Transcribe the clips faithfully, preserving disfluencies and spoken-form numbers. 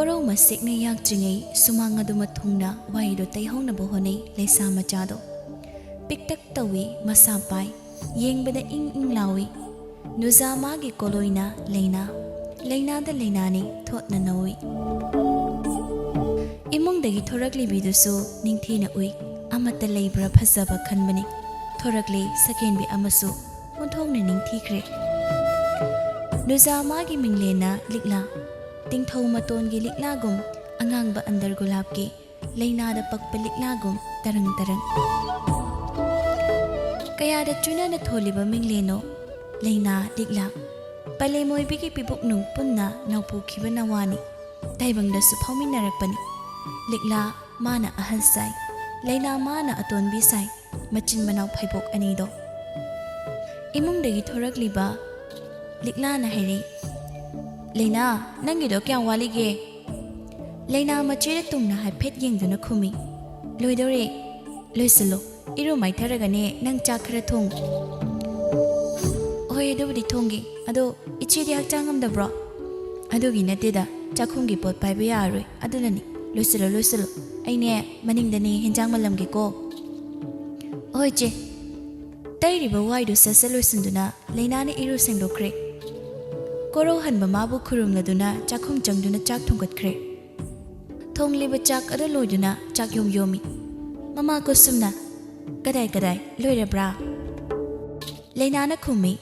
ꯈꯣꯔꯧ ꯃꯁꯦꯛꯅ ꯌꯥꯛꯇ꯭ꯔꯤꯉꯩ ꯁꯨꯃꯥꯡ ꯑꯗꯨ ꯃꯊꯨꯡꯅ ꯋꯥꯏꯗꯣ ꯇꯩꯍꯧꯅꯕ ꯍꯣꯠꯅꯩ ꯂꯩꯁꯥ ꯃꯆꯥꯗꯣ꯫ ꯄꯤꯛꯇꯛ ꯇꯧꯏ, ꯃꯁꯥ ꯄꯥꯏ, ꯌꯦꯡꯕꯗ ꯏꯪ ꯏꯪ ꯂꯥꯎꯏ꯫ ꯅꯨꯖꯥ ꯃꯥꯒꯤ ꯀꯣꯂꯣꯏꯅ ꯂꯩꯅꯥ, ꯂꯩꯅꯥꯗ ꯂꯩꯅꯥꯅꯤ ꯊꯣꯠꯅ ꯅꯧꯏ꯫ ꯏꯃꯨꯡꯗꯒꯤ ꯊꯣꯔꯛꯂꯤꯕꯤꯗꯨꯁꯨ ꯅꯤꯡꯊꯤꯅ ꯎꯏ, ꯑꯃꯠꯇ ꯂꯩꯕ꯭ꯔꯥ ꯐꯖꯕ ꯈꯟꯕꯅꯤ꯫ ꯊꯣꯔꯛꯂꯦ ꯁꯀꯦꯟꯕꯤ ꯑꯃꯁꯨ ꯑꯣꯟꯊꯣꯛꯅ ꯅꯤꯡꯊꯤꯈ꯭ꯔꯦ꯫ ꯅꯨꯖꯥ ꯃꯥꯒꯤ ꯃꯤꯡꯂꯦꯟꯅ ꯂꯤꯛꯂꯥ, ꯇꯤꯡꯊꯧ ꯃꯇꯣꯟꯒꯤ ꯂꯤꯛꯂꯥꯒꯨꯝ ꯑꯉꯥꯡꯕ ꯑꯟꯗꯔ ꯒꯨꯂꯥꯞꯀꯤ ꯂꯩꯅꯥꯗ ꯄꯛꯄ ꯂꯤꯛꯂꯥꯒꯨꯝ ꯇꯔꯪ ꯇꯔꯪ꯫ ꯀꯌꯥꯗ ꯆꯨꯅꯅ ꯊꯣꯜꯂꯤꯕ ꯃꯤꯡꯂꯦꯟꯅꯣ ꯂꯩꯅꯥ ꯂꯤꯛꯂꯥ꯫ ꯄꯂꯦꯝ ꯑꯣꯏꯕꯤꯒꯤ ꯄꯤꯕꯨꯛꯅꯨꯡ ꯄꯨꯟꯅ ꯅꯧꯄꯨꯈꯤꯕ ꯅꯋꯥꯅꯤ꯫ ꯇꯥꯏꯕꯪꯗꯁꯨ ꯐꯥꯎꯃꯤꯟꯅꯔꯛꯄꯅꯤ꯫ ꯂꯤꯛꯂꯥ ꯃꯥꯅ ꯑꯍꯜ ꯁꯥꯏ, ꯂꯩꯅꯥ ꯃꯥꯅ ꯑꯇꯣꯟꯕꯤ ꯁꯥꯏ, ꯃꯆꯤꯟ ꯃꯅꯥꯎ ꯐꯩꯕꯣꯛ ꯑꯅꯤꯗꯣ꯫ ꯏꯃꯨꯡꯗꯒꯤ ꯊꯣꯔꯛꯂꯤꯕ ꯂꯤꯛꯂꯥꯅ ꯍꯥꯏꯔꯛꯏ, "ꯂꯩꯅꯥ, ꯅꯪꯒꯤꯗꯣ ꯀꯌꯥꯝ ꯋꯥꯠꯂꯤꯒꯦ?" ꯂꯩꯅꯥ ꯃꯆꯦꯗ ꯇꯨꯡꯅ ꯍꯥꯏꯐꯦꯠ ꯌꯦꯡꯗꯨꯅ ꯈꯨꯝꯃꯤ, "ꯂꯣꯏꯗꯧꯔꯦ, ꯂꯣꯏꯁꯤꯜꯂꯣ꯫ ꯏꯔꯨ ꯃꯥꯏꯊꯔꯒꯅꯦ ꯅꯪ ꯆꯥꯛ ꯈꯔ ꯊꯣꯡꯉꯨ꯫" "ꯍꯣꯏ, ꯑꯗꯨꯕꯨꯗꯤ ꯊꯣꯡꯒꯦ꯫ ꯑꯗꯣ ꯏꯆꯦꯗꯤ ꯍꯛꯆꯥꯡ ꯉꯝꯗꯕ꯭ꯔꯣ?" "ꯑꯗꯨꯒꯤ ꯅꯠꯇꯦꯗ, ꯆꯥꯛꯈꯨꯝꯒꯤ ꯄꯣꯠ ꯄꯥꯏꯕ ꯌꯥꯔꯣꯏ, ꯑꯗꯨꯅꯅꯤ꯫ ꯂꯣꯏꯁꯤꯜꯂꯣ, ꯂꯣꯏꯁꯤꯜꯂꯣ꯫ ꯑꯩꯅꯦ ꯃꯅꯤꯡꯗꯅꯦ ꯍꯦꯟꯖꯥꯡ ꯃꯜꯂꯝꯒꯦꯀꯣ꯫" "ꯍꯣꯏ, ꯆꯦ꯫" ꯇꯩꯔꯤꯕ ꯋꯥꯏꯗꯨ ꯁꯠ ꯁꯠ ꯂꯣꯏꯁꯤꯟꯗꯨꯅ ꯂꯩꯅꯥꯅ ꯏꯔꯨ ꯁꯦꯡꯗꯣꯛꯈ꯭ꯔꯦ꯫ ꯀꯣꯔꯧꯍꯟꯕ ꯃꯥꯕꯨ ꯈꯨꯔꯨꯝꯂꯗꯨꯅ ꯆꯥꯛꯈꯨꯝ ꯆꯪꯗꯨꯅ ꯆꯥꯛ ꯊꯣꯡꯒꯠꯈ꯭ꯔꯦ꯫ ꯊꯣꯡꯂꯤꯕ ꯆꯥꯛ ꯑꯗꯨ ꯂꯣꯏꯗꯨꯅ ꯆꯥꯛ ꯌꯣꯝ ꯌꯣꯝꯃꯤ꯫ ꯃꯃꯥ ꯀꯨꯁꯨꯝꯅ, "ꯀꯗꯥꯏ ꯀꯗꯥꯏ ꯂꯣꯏꯔꯕ꯭ꯔꯥ?" ꯂꯩꯅꯥꯅ ꯈꯨꯝꯃꯤ,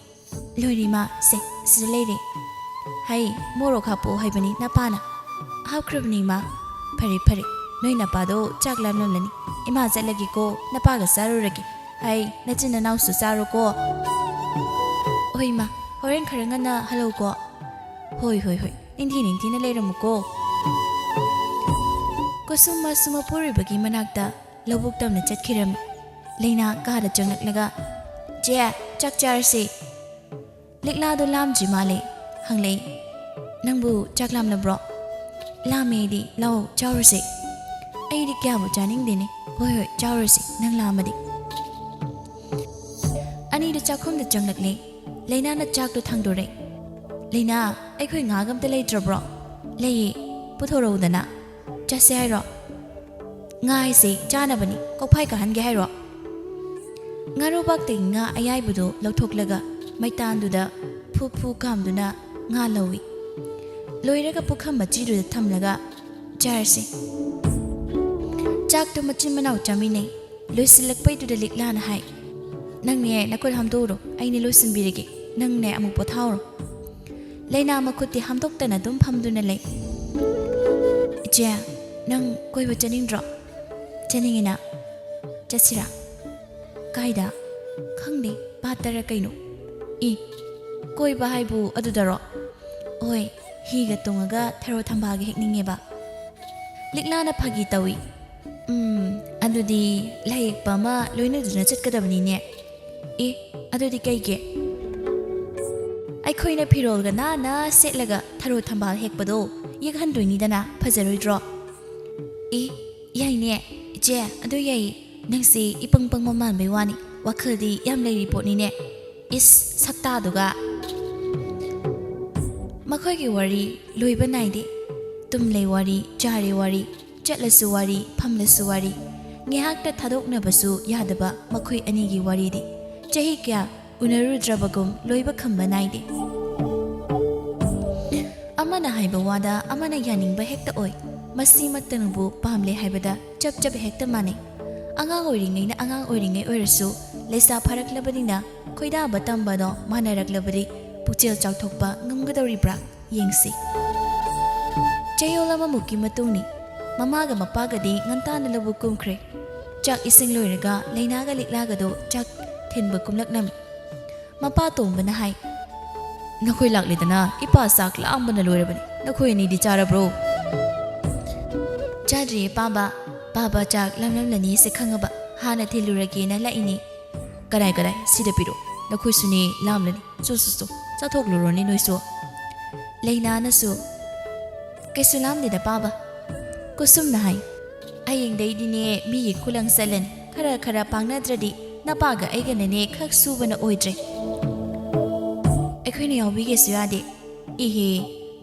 "ꯂꯣꯏꯔꯦ ꯏꯃꯥ, ꯁꯦ, ꯁꯤꯗ ꯂꯩꯔꯦ꯫ ꯍꯩ, ꯃꯣꯔꯣꯛ ꯍꯥꯞꯄꯣ ꯍꯥꯏꯕꯅꯤ ꯅꯄꯥꯅ꯫" "ꯍꯥꯞꯈ꯭ꯔꯕꯅꯤ ꯏꯃꯥ꯫" "ꯐꯔꯦ ꯐꯔꯦ, ꯅꯣꯏ ꯅꯄꯥꯗꯣ ꯆꯥꯛ ꯂꯥꯝꯂꯝꯂꯅꯤ꯫ ꯏꯃꯥ ꯆꯠꯂꯒꯦꯀꯣ, ꯅꯄꯥꯒ ꯆꯥꯔꯨꯔꯒꯦ꯫ ꯍꯩ, ꯅꯆꯤꯟ ꯅꯅꯥꯎꯁꯨ ꯆꯥꯔꯣꯀꯣ꯫" "ꯍꯣꯏ ꯏꯃꯥ, ꯍꯣꯔꯦꯟ ꯈꯔ ꯉꯟꯅ ꯍꯜꯂꯧꯀꯣ꯫" "ꯍꯣꯏ ꯍꯣꯏ ꯍꯣꯏ, ꯅꯤꯡꯊꯤ ꯅꯤꯡꯊꯤꯅ ꯂꯩꯔꯝꯃꯨꯀꯣ꯫" ꯀꯨꯁꯨꯝ ꯃꯁꯨ ꯃꯄꯨꯔꯣꯏꯕꯒꯤ ꯃꯅꯥꯛꯇ ꯂꯧꯕꯨꯛ ꯇꯝꯅ ꯆꯠꯈꯤꯔꯝꯃꯤ꯫ ꯂꯩꯅꯥ ꯀꯥꯗ ꯆꯪꯂꯛꯂꯒ, "ꯆꯦ, ꯆꯥꯛ ꯆꯥꯔꯁꯤ꯫" ꯂꯤꯛꯂꯥꯗꯣ ꯂꯥꯝꯗ꯭ꯔꯤ ꯃꯥꯜꯂꯦ꯫ ꯍꯪꯂꯛꯏ, "ꯅꯪꯕꯨ ꯆꯥꯛ ꯂꯥꯝꯂꯕ꯭ꯔꯣ?" "ꯂꯥꯝꯃꯦ ꯑꯩꯗꯤ, ꯂꯥꯛꯑꯣ ꯆꯥꯎꯔꯁꯦ꯫" "ꯑꯩꯗꯤ ꯀꯌꯥꯕꯨ ꯆꯥꯅꯤꯡꯗꯦꯅꯦ꯫" "ꯍꯣꯏ ꯍꯣꯏ, ꯆꯥꯎꯔꯁꯤ, ꯅꯪ ꯂꯥꯝꯃꯗꯤ꯫" ꯑꯅꯤꯗꯨ ꯆꯥꯛꯈꯨꯝꯗ ꯆꯪꯂꯛꯂꯦ꯫ ꯂꯩꯅꯥꯅ ꯆꯥꯛꯇꯣ ꯊꯥꯡꯗꯣꯔꯛꯏ꯫ "ꯂꯩꯅꯥ, ꯑꯩꯈꯣꯏ ꯉꯥꯒ ꯑꯝꯇ ꯂꯩꯇ꯭ꯔꯕ꯭ꯔꯣ?" "ꯂꯩꯌꯦ, ꯄꯨꯊꯣꯔꯛꯎꯗꯅ꯫ ꯆꯠꯁꯦ ꯍꯥꯏꯔꯣ? ꯉꯥ ꯍꯥꯏꯁꯦ ꯆꯥꯅꯕꯅꯤ, ꯀꯣꯛꯐꯥꯏ ꯀꯥꯍꯟꯒꯦ ꯍꯥꯏꯔꯣ? ꯉꯥꯔꯨꯕꯥꯛꯇꯒꯤ ꯉꯥ ꯑꯌꯥꯏꯕꯗꯨ ꯂꯧꯊꯣꯛꯂꯒ ꯃꯩꯇꯥꯟꯗꯨꯗ ꯐꯨ ꯐꯨ ꯀꯥꯝꯗꯨꯅ ꯉꯥ ꯂꯧꯏ꯫ ꯂꯣꯏꯔꯒ ꯄꯨꯈꯝ ꯃꯆꯤꯗꯨꯗ ꯊꯝꯂꯒ ꯆꯥꯔꯁꯤ꯫ ꯆꯥꯛꯇꯨ ꯃꯆꯤꯟ ꯃꯅꯥꯎ ꯆꯥꯃꯤꯟꯅꯩ꯫ ꯂꯣꯏꯁꯤꯜꯂꯛꯄꯩꯗꯨꯗ ꯂꯤꯛꯂꯥꯅ ꯍꯥꯏ, "ꯅꯪꯅꯦ ꯅꯈꯨꯠ ꯍꯥꯝꯗꯣꯛꯎꯔꯣ, ꯑꯩꯅꯦ ꯂꯣꯏꯁꯤꯟꯕꯤꯔꯒꯦ, ꯅꯪꯅꯦ ꯑꯃꯨꯛ ꯄꯣꯊꯥꯎꯔꯣ꯫" ꯂꯩꯅꯥ ꯃꯈꯨꯠꯇꯤ ꯍꯥꯝꯗꯣꯛꯇꯅ ꯑꯗꯨꯝ ꯐꯝꯗꯨꯅ ꯂꯩ꯫ "ꯏꯆꯦ, ꯅꯪ ꯀꯣꯏꯕ ꯆꯠꯅꯤꯡꯗ꯭ꯔꯣ?" "ꯆꯠꯅꯤꯡꯉꯤꯅ꯫ ꯆꯠꯁꯤꯔꯥ?" "ꯀꯥꯏꯗ?" "ꯈꯪꯗꯦ, ꯄꯥꯠꯇꯔ ꯀꯩꯅꯣ꯫" "ꯏ, ꯀꯣꯏꯕ ꯍꯥꯏꯕꯨ ꯑꯗꯨꯗꯔꯣ?" "ꯍꯣꯏ, ꯍꯤꯒ ꯇꯣꯡꯉꯒ ꯊꯔꯣ ꯊꯝꯕꯥꯜꯒ ꯍꯦꯛꯅꯤꯡꯉꯦꯕ꯫" ꯂꯤꯛꯂꯥꯅ ꯐꯥꯒꯤ ꯇꯧꯏ꯫ "ꯎꯝ, ꯑꯗꯨꯗꯤ ꯂꯥꯏꯌꯦꯛꯄ ꯑꯃ ꯂꯣꯏꯅꯗꯨꯅ ꯆꯠꯀꯗꯕꯅꯤꯅꯦ꯫" "ꯑꯦ, ꯑꯗꯨꯗꯤ ꯀꯩꯒꯤ?" "ꯑꯩꯈꯣꯏꯅ ꯐꯤꯔꯣꯜꯒ ꯅꯥꯟꯅ ꯁꯦꯠꯂꯒ ꯊꯔꯣ ꯊꯝꯕꯥꯜ ꯍꯦꯛꯄꯗꯣ ꯌꯦꯛꯍꯟꯗꯣꯏꯅꯤꯗꯅ, ꯐꯖꯔꯣꯏꯗ꯭ꯔꯣ?" "ꯑꯦ, ꯌꯥꯏꯅꯦ꯫ ꯏꯆꯦ, ꯑꯗꯨ ꯌꯥꯏꯌꯦ꯫ ꯅꯪꯁꯦ ꯏꯄꯪ ꯄꯪꯕ ꯃꯥꯟꯕꯩ ꯋꯥꯅꯤ, ꯋꯥꯈꯜꯗꯤ ꯌꯥꯝ ꯂꯩꯔꯤ ꯄꯣꯠꯅꯤꯅꯦ꯫ ꯏꯁ, ꯁꯛꯇꯥꯗꯨꯒ!" ꯃꯈꯣꯏꯒꯤ ꯋꯥꯔꯤ ꯂꯣꯏꯕ ꯅꯥꯏꯗꯦ꯫ ꯇꯨꯝꯂꯦ ꯋꯥꯔꯤ, ꯆꯥꯔꯦ ꯋꯥꯔꯤ, ꯆꯠꯂꯁꯨ ꯋꯥꯔꯤ, ꯐꯝꯂꯁꯨ ꯋꯥꯔꯤ꯫ ꯉꯥꯏꯍꯥꯛꯇ ꯊꯥꯗꯣꯛꯅꯕꯁꯨ ꯌꯥꯗꯕ ꯃꯈꯣꯏ ꯑꯅꯤꯒꯤ ꯋꯥꯔꯤꯗꯤ꯫ ꯆꯍꯤ ꯀꯌꯥ ꯎꯅꯔꯨꯗ꯭ꯔꯕꯒꯨꯝ ꯂꯣꯏꯕ ꯈꯝꯕ ꯅꯥꯏꯗꯦ꯫ ꯑꯃꯅ ꯍꯥꯏꯕ ꯋꯥꯗ ꯑꯃꯅ ꯌꯥꯅꯤꯡꯕ ꯍꯦꯛꯇ ꯑꯣꯏ꯫ ꯃꯁꯤꯃꯛꯇꯅꯕꯨ ꯄꯥꯝꯂꯦ ꯍꯥꯏꯕꯗ ꯆꯞ ꯆꯞ ꯍꯦꯛꯇ ꯃꯥꯟꯅꯩ꯫ ꯑꯉꯥꯡ ꯑꯣꯏꯔꯤꯉꯩꯅ ꯑꯉꯥꯡ ꯑꯣꯏꯔꯤꯉꯩ ꯑꯣꯏꯔꯁꯨ, ꯂꯩꯁꯥ ꯐꯥꯔꯛꯂꯕꯅꯤꯅ ꯈꯣꯏꯗꯥꯕ ꯇꯝꯕꯗꯣ ꯃꯥꯟꯅꯔꯛꯂꯕꯗꯤ ꯄꯨꯛꯆꯦꯜ ꯆꯥꯎꯊꯣꯛꯄ ꯉꯝꯒꯗꯧꯔꯤꯕ꯭ꯔꯥ? ꯌꯦꯡꯁꯤ꯫ ꯆꯌꯣꯜ ꯑꯃꯃꯨꯛꯀꯤ ꯃꯇꯨꯡꯅꯤ꯫ ꯃꯃꯥꯒ ꯃꯄꯥꯒꯗꯤ ꯉꯟꯇꯥꯅ ꯂꯧꯕꯨꯛ ꯀꯨꯝꯈ꯭ꯔꯦ꯫ ꯆꯥꯛ ꯏꯁꯤꯡ ꯂꯣꯏꯔꯒ ꯂꯩꯅꯥꯒ ꯂꯤꯛꯂꯥꯒꯗꯣ ꯆꯥꯛ ꯊꯤꯟꯕ ꯀꯨꯝꯂꯛꯂꯝꯃꯤ꯫ ꯃꯄꯥ ꯇꯣꯝꯕꯅ ꯍꯥꯏ, "ꯅꯈꯣꯏ ꯂꯥꯛꯂꯦꯗꯅ, ꯏꯄꯥ ꯆꯥꯛ ꯂꯥꯝꯕꯅ ꯂꯣꯏꯔꯕꯅꯤ꯫ ꯅꯈꯣꯏ ꯑꯅꯤꯗꯤ ꯆꯥꯔꯕ꯭ꯔꯣ?" "ꯆꯥꯗ꯭ꯔꯤꯌꯦ ꯄꯥꯕ꯫ ꯄꯥꯕ ꯆꯥꯛ ꯂꯥꯝꯂꯝꯂꯅꯤꯁꯦ ꯈꯪꯉꯕ ꯍꯥꯟꯅ ꯊꯤꯜꯂꯨꯔꯒꯦꯅ ꯂꯥꯛꯏꯅꯦ꯫" "ꯀꯗꯥꯏ, ꯀꯗꯥꯏ, ꯁꯤꯗ ꯄꯤꯔꯛꯑꯣ꯫ ꯅꯈꯣꯏꯁꯨꯅꯦ ꯂꯥꯝꯂꯅꯤ꯫ ꯆꯣ, ꯆꯣ, ꯆꯣ, ꯆꯥꯊꯣꯛꯂꯨꯔꯣꯅꯦ ꯅꯣꯏꯁꯨ꯫" ꯂꯩꯅꯥꯅꯁꯨ, "ꯀꯩꯁꯨ ꯂꯥꯝꯗꯦꯗ ꯄꯥꯕ꯫" ꯀꯨꯁꯨꯝꯅ ꯍꯥꯏ, "ꯍꯌꯦꯡꯗꯩꯗꯤꯅꯦ ꯃꯤꯒꯤ ꯈꯨꯂꯪ ꯆꯠꯂꯅꯤ꯫ ꯈꯔ ꯈꯔ ꯄꯥꯡꯅꯗ꯭ꯔꯗꯤ ꯅꯄꯥꯒ ꯑꯩꯒꯅꯅꯦ ꯈꯛ ꯁꯨꯕꯅ ꯑꯣꯏꯗ꯭ꯔꯦ꯫ ꯑꯩꯈꯣꯏꯅ ꯌꯥꯎꯕꯤꯒꯦꯁꯨ ꯌꯥꯗꯦ꯫" "ꯏꯍꯦ,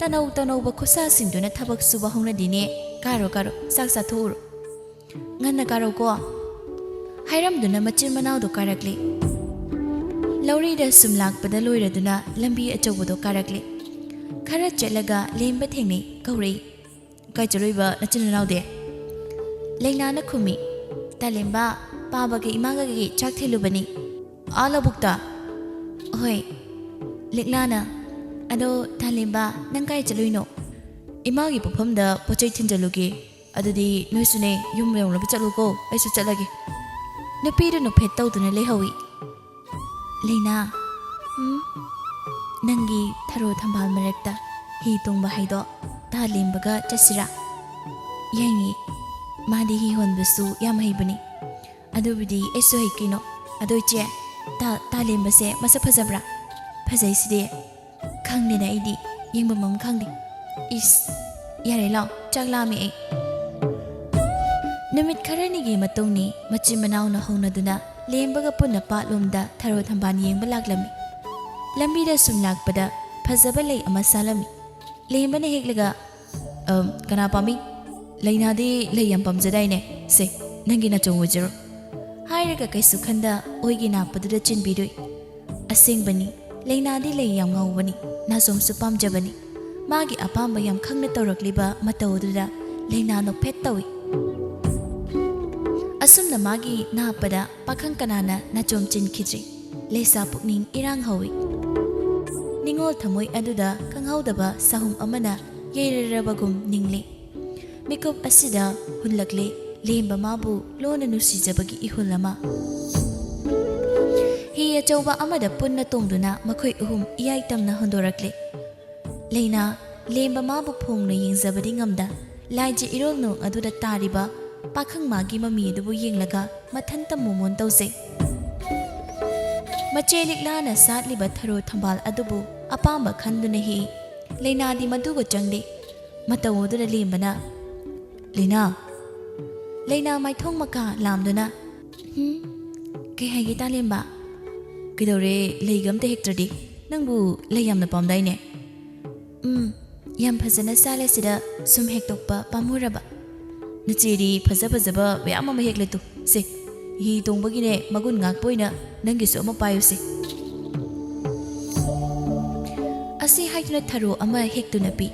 ꯇꯅꯧ ꯇꯅꯧꯕ ꯈꯨꯠꯁꯥꯁꯤꯡꯗꯨꯅ ꯊꯕꯛ ꯁꯨꯕ ꯍꯧꯅꯗꯦꯅꯦ꯫ ꯀꯥꯔꯣ, ꯀꯥꯔꯣ, ꯆꯥꯛ ꯆꯥꯊꯣꯛꯎꯔꯣ꯫ ꯉꯟꯅ ꯀꯥꯔꯣꯀꯣ꯫" ꯍꯥꯏꯔꯝꯗꯨꯅ ꯃꯆꯤꯟ ꯃꯅꯥꯎꯗꯣ ꯀꯥꯔꯛꯂꯦ꯫ ꯂꯧꯔꯤꯗ ꯁꯨꯝ ꯂꯥꯛꯄꯗ ꯂꯣꯏꯔꯗꯨꯅ ꯂꯝꯕꯤ ꯑꯆꯧꯕꯗꯣ ꯀꯥꯔꯛꯂꯦ꯫ ꯈꯔ ꯆꯠꯂꯒ ꯂꯦꯝꯕ ꯊꯦꯡꯅꯩ, ꯀꯧꯔꯛꯏ꯫ "ꯀꯥꯏ ꯆꯠꯂꯨꯏꯕ ꯅꯆꯤꯟ ꯅꯅꯥꯎꯗꯤ?" ꯂꯩꯅꯥꯅ ꯈꯨꯝꯃꯤ꯫ "ꯇꯥꯂꯦꯝꯕ, ꯄꯥꯕꯒ ꯏꯃꯥꯒꯒꯤ ꯆꯥꯛ ꯊꯤꯜꯂꯨꯕꯅꯤ꯫" "ꯑꯥ ꯂꯧꯕꯨꯛꯇ?" "ꯍꯣꯏ꯫" ꯂꯤꯛꯂꯥꯅ, "ꯑꯗꯣ ꯇꯥꯂꯦꯝꯕ, ꯅꯪ ꯀꯥꯏ ꯆꯠꯂꯨꯏꯅꯣ?" "ꯏꯃꯥꯒꯤ ꯄꯣꯠꯐꯝꯗ ꯄꯣꯠ ꯆꯩ ꯊꯤꯟꯖꯜꯂꯨꯒꯦ꯫" "ꯑꯗꯨꯗꯤ ꯅꯣꯏꯁꯨꯅꯦ, ꯌꯨꯝ ꯌꯧꯅꯕ ꯆꯠꯂꯨꯀꯣ, ꯑꯩꯁꯨ ꯆꯠꯂꯒꯦ꯫" ꯅꯨꯄꯤꯗꯨ ꯅꯣꯛꯐꯦꯠ ꯇꯧꯗꯨꯅ ꯂꯩꯍꯧꯏ꯫ ꯂꯩꯅꯥ, "ꯎꯝ, ꯅꯪꯒꯤ ꯊꯔꯣ ꯊꯝꯕꯥꯜ ꯃꯔꯛꯇ ꯍꯤ ꯇꯣꯡꯕ ꯍꯥꯏꯗꯣ ꯇꯥꯂꯦꯝꯕꯒ ꯆꯠꯁꯤꯔꯥ?" "ꯌꯥꯏꯅꯦ, ꯃꯥꯗꯤ ꯍꯤ ꯍꯣꯟꯕꯁꯨ ꯌꯥꯝ ꯍꯩꯕꯅꯤ꯫" "ꯑꯗꯨꯕꯨꯗꯤ ꯑꯩꯁꯨ ꯍꯩ ꯀꯩꯅꯣ꯫ ꯑꯗꯣ ꯏꯆꯦ, ꯇꯥ-, ꯇꯥꯂꯦꯝꯕꯁꯦ ꯃꯁꯛ ꯐꯖꯕ꯭ꯔꯥ?" "ꯐꯖꯩꯁꯤꯗꯤ꯫" "ꯈꯪꯗꯦꯅ ꯑꯩꯗꯤ, ꯌꯦꯡꯕꯝ ꯑꯃ ꯈꯪꯗꯦ꯫" "ꯏꯁ, ꯌꯥꯔꯦ ꯂꯥꯎ, ꯆꯥꯛ ꯂꯥꯝꯃꯦ ꯑꯩ꯫" ꯅꯨꯃꯤꯠ ꯈꯔꯅꯤꯒꯤ ꯃꯇꯨꯡꯅꯤ꯫ ꯃꯆꯤꯟ ꯃꯅꯥꯎꯅ ꯍꯧꯅꯗꯨꯅ ꯂꯦꯝꯕꯒ ꯄꯨꯟꯅ ꯄꯥꯠꯂꯣꯝꯗ ꯊꯔꯣ ꯊꯝꯕꯥꯜ ꯌꯦꯡꯕ ꯂꯥꯛꯂꯝꯃꯤ꯫ ꯂꯝꯕꯤꯗ ꯁꯨꯝ ꯂꯥꯛꯄꯗ ꯐꯖꯕ ꯂꯩ ꯑꯃ ꯁꯥꯠꯂꯝꯃꯤ꯫ ꯂꯦꯝꯕꯅ ꯍꯦꯛꯂꯒ, "ꯑꯝ, ꯀꯅꯥ ꯄꯥꯝꯃꯤ? ꯂꯩꯅꯥꯗꯤ ꯂꯩ ꯌꯥꯝ ꯄꯥꯝꯖꯗꯥꯏꯅꯦ? ꯁꯦ, ꯅꯪꯒꯤ ꯅꯥꯆꯣꯝ ꯑꯣꯏꯖꯔꯣ꯫" ꯍꯥꯏꯔꯒ ꯀꯩꯁꯨ ꯈꯟꯗ ꯑꯣꯏꯒꯤ ꯅꯥꯞꯄꯗꯨꯗ ꯆꯤꯟꯕꯤꯔꯨꯏ꯫ ꯑꯁꯦꯡꯕꯅꯤ, ꯂꯩꯅꯥꯗꯤ ꯂꯩ ꯌꯥꯝ ꯉꯧꯕꯅꯤ, ꯅꯥꯆꯣꯝꯁꯨ ꯄꯥꯝꯖꯕꯅꯤ꯫ ꯃꯥꯒꯤ ꯑꯄꯥꯝꯕ ꯌꯥꯝ ꯈꯪꯅ ꯇꯧꯔꯛꯂꯤꯕ ꯃꯇꯧ ꯑꯗꯨꯗ ꯂꯩꯅꯥ ꯅꯣꯛꯐꯦꯠ ꯇꯧꯏ꯫ ꯑꯁꯨꯝꯅ ꯃꯥꯒꯤ ꯅꯥꯞꯄꯗ ꯄꯥꯈꯪ ꯀꯅꯥꯅ ꯅꯥꯆꯣꯝ ꯆꯤꯟꯈꯤꯗ꯭ꯔꯤ? ꯂꯩꯁꯥ ꯄꯨꯛꯅꯤꯡ ꯏꯔꯥꯡ ꯍꯧꯏ꯫ ꯅꯤꯡꯉꯣꯜ ꯊꯃꯣꯏ ꯑꯗꯨꯗ ꯈꯪꯍꯧꯗꯕ ꯁꯥꯍꯨꯝ ꯑꯃꯅ ꯌꯩꯔꯔꯕꯒꯨꯝ ꯅꯤꯡꯂꯤ꯫ ꯃꯤꯀꯨꯞ ꯑꯁꯤꯗ ꯍꯨꯜꯂꯛꯂꯤ ꯂꯦꯝꯕ ꯃꯥꯕꯨ ꯂꯣꯟꯅ ꯅꯨꯡꯁꯤꯖꯕꯒꯤ ꯏꯍꯨꯜ ꯑꯃ꯫ ꯍꯤ ꯑꯆꯧꯕ ꯑꯃꯗ ꯄꯨꯟꯅ ꯇꯣꯡꯗꯨꯅ ꯃꯈꯣꯏ ꯑꯍꯨꯝ ꯏꯌꯥꯏ ꯇꯝꯅ ꯍꯣꯟꯗꯣꯔꯛꯂꯤ꯫ ꯂꯩꯅꯥ, ꯂꯦꯝꯕ ꯃꯥꯕꯨ ꯐꯣꯡꯅ ꯌꯦꯡꯖꯕꯗꯤ ꯉꯝꯗ, ꯂꯥꯏꯖ ꯏꯔꯣꯜ ꯅꯣꯡ ꯑꯗꯨꯗ ꯇꯥꯔꯤꯕ ꯄꯥꯈꯪ ꯃꯥꯒꯤ ꯃꯃꯤ ꯑꯗꯨꯕꯨ ꯌꯦꯡꯂꯒ ꯃꯊꯟꯇ ꯃꯣꯃꯣꯟ ꯇꯧꯖꯩ꯫ ꯃꯆꯦ ꯂꯤꯛꯂꯥꯅ ꯁꯥꯠꯂꯤꯕ ꯊꯔꯣ ꯊꯝꯕꯥꯜ ꯑꯗꯨꯕꯨ ꯑꯄꯥꯝꯕ ꯈꯟꯗꯨꯅ ꯍꯦꯛꯏ꯫ ꯂꯩꯅꯥꯗꯤ ꯃꯗꯨꯒ ꯆꯪꯗꯦ꯫ ꯃꯇꯧ ꯑꯗꯨꯗ ꯂꯦꯝꯕꯅ, "ꯂꯩꯅꯥ!" ꯂꯩꯅꯥ ꯃꯥꯏꯊꯣꯡ ꯃꯀꯥ ꯂꯥꯝꯗꯨꯅ, "ꯍꯨꯝ? ꯀꯩ ꯍꯥꯏꯒꯦ ꯇꯥꯂꯦꯝꯕ?" "ꯀꯩꯗꯧꯔꯦ, ꯂꯩꯒ ꯑꯝꯇ ꯍꯦꯛꯇ꯭ꯔꯗꯤ? ꯅꯪꯕꯨ ꯂꯩ ꯌꯥꯝꯅ ꯄꯥꯝꯗꯥꯏꯅꯦ?" "ꯎꯝ, ꯌꯥꯝ ꯐꯖꯅ ꯁꯥꯠꯂꯦ, ꯁꯤꯗ ꯁꯨꯝ ꯍꯦꯛꯇꯣꯛꯄ ꯄꯥꯝꯃꯨꯔꯕ꯫ ꯅꯆꯦꯗꯤ ꯐꯖ ꯐꯖꯕ ꯃꯌꯥꯝ ꯑꯃ ꯍꯦꯛꯂꯦ ꯇꯨ꯫ ꯁꯦ, ꯍꯤ ꯇꯣꯡꯕꯒꯤꯅꯦ ꯃꯒꯨꯟ ꯉꯥꯛꯄ ꯑꯣꯏꯅ ꯅꯪꯒꯤꯁꯨ ꯑꯃ ꯄꯥꯏꯌꯨꯁꯦ꯫ ꯑꯁꯤ ꯍꯥꯏꯗꯨꯅ ꯊꯔꯣ ꯑꯃ ꯍꯦꯛꯇꯨꯅ ꯄꯤ꯫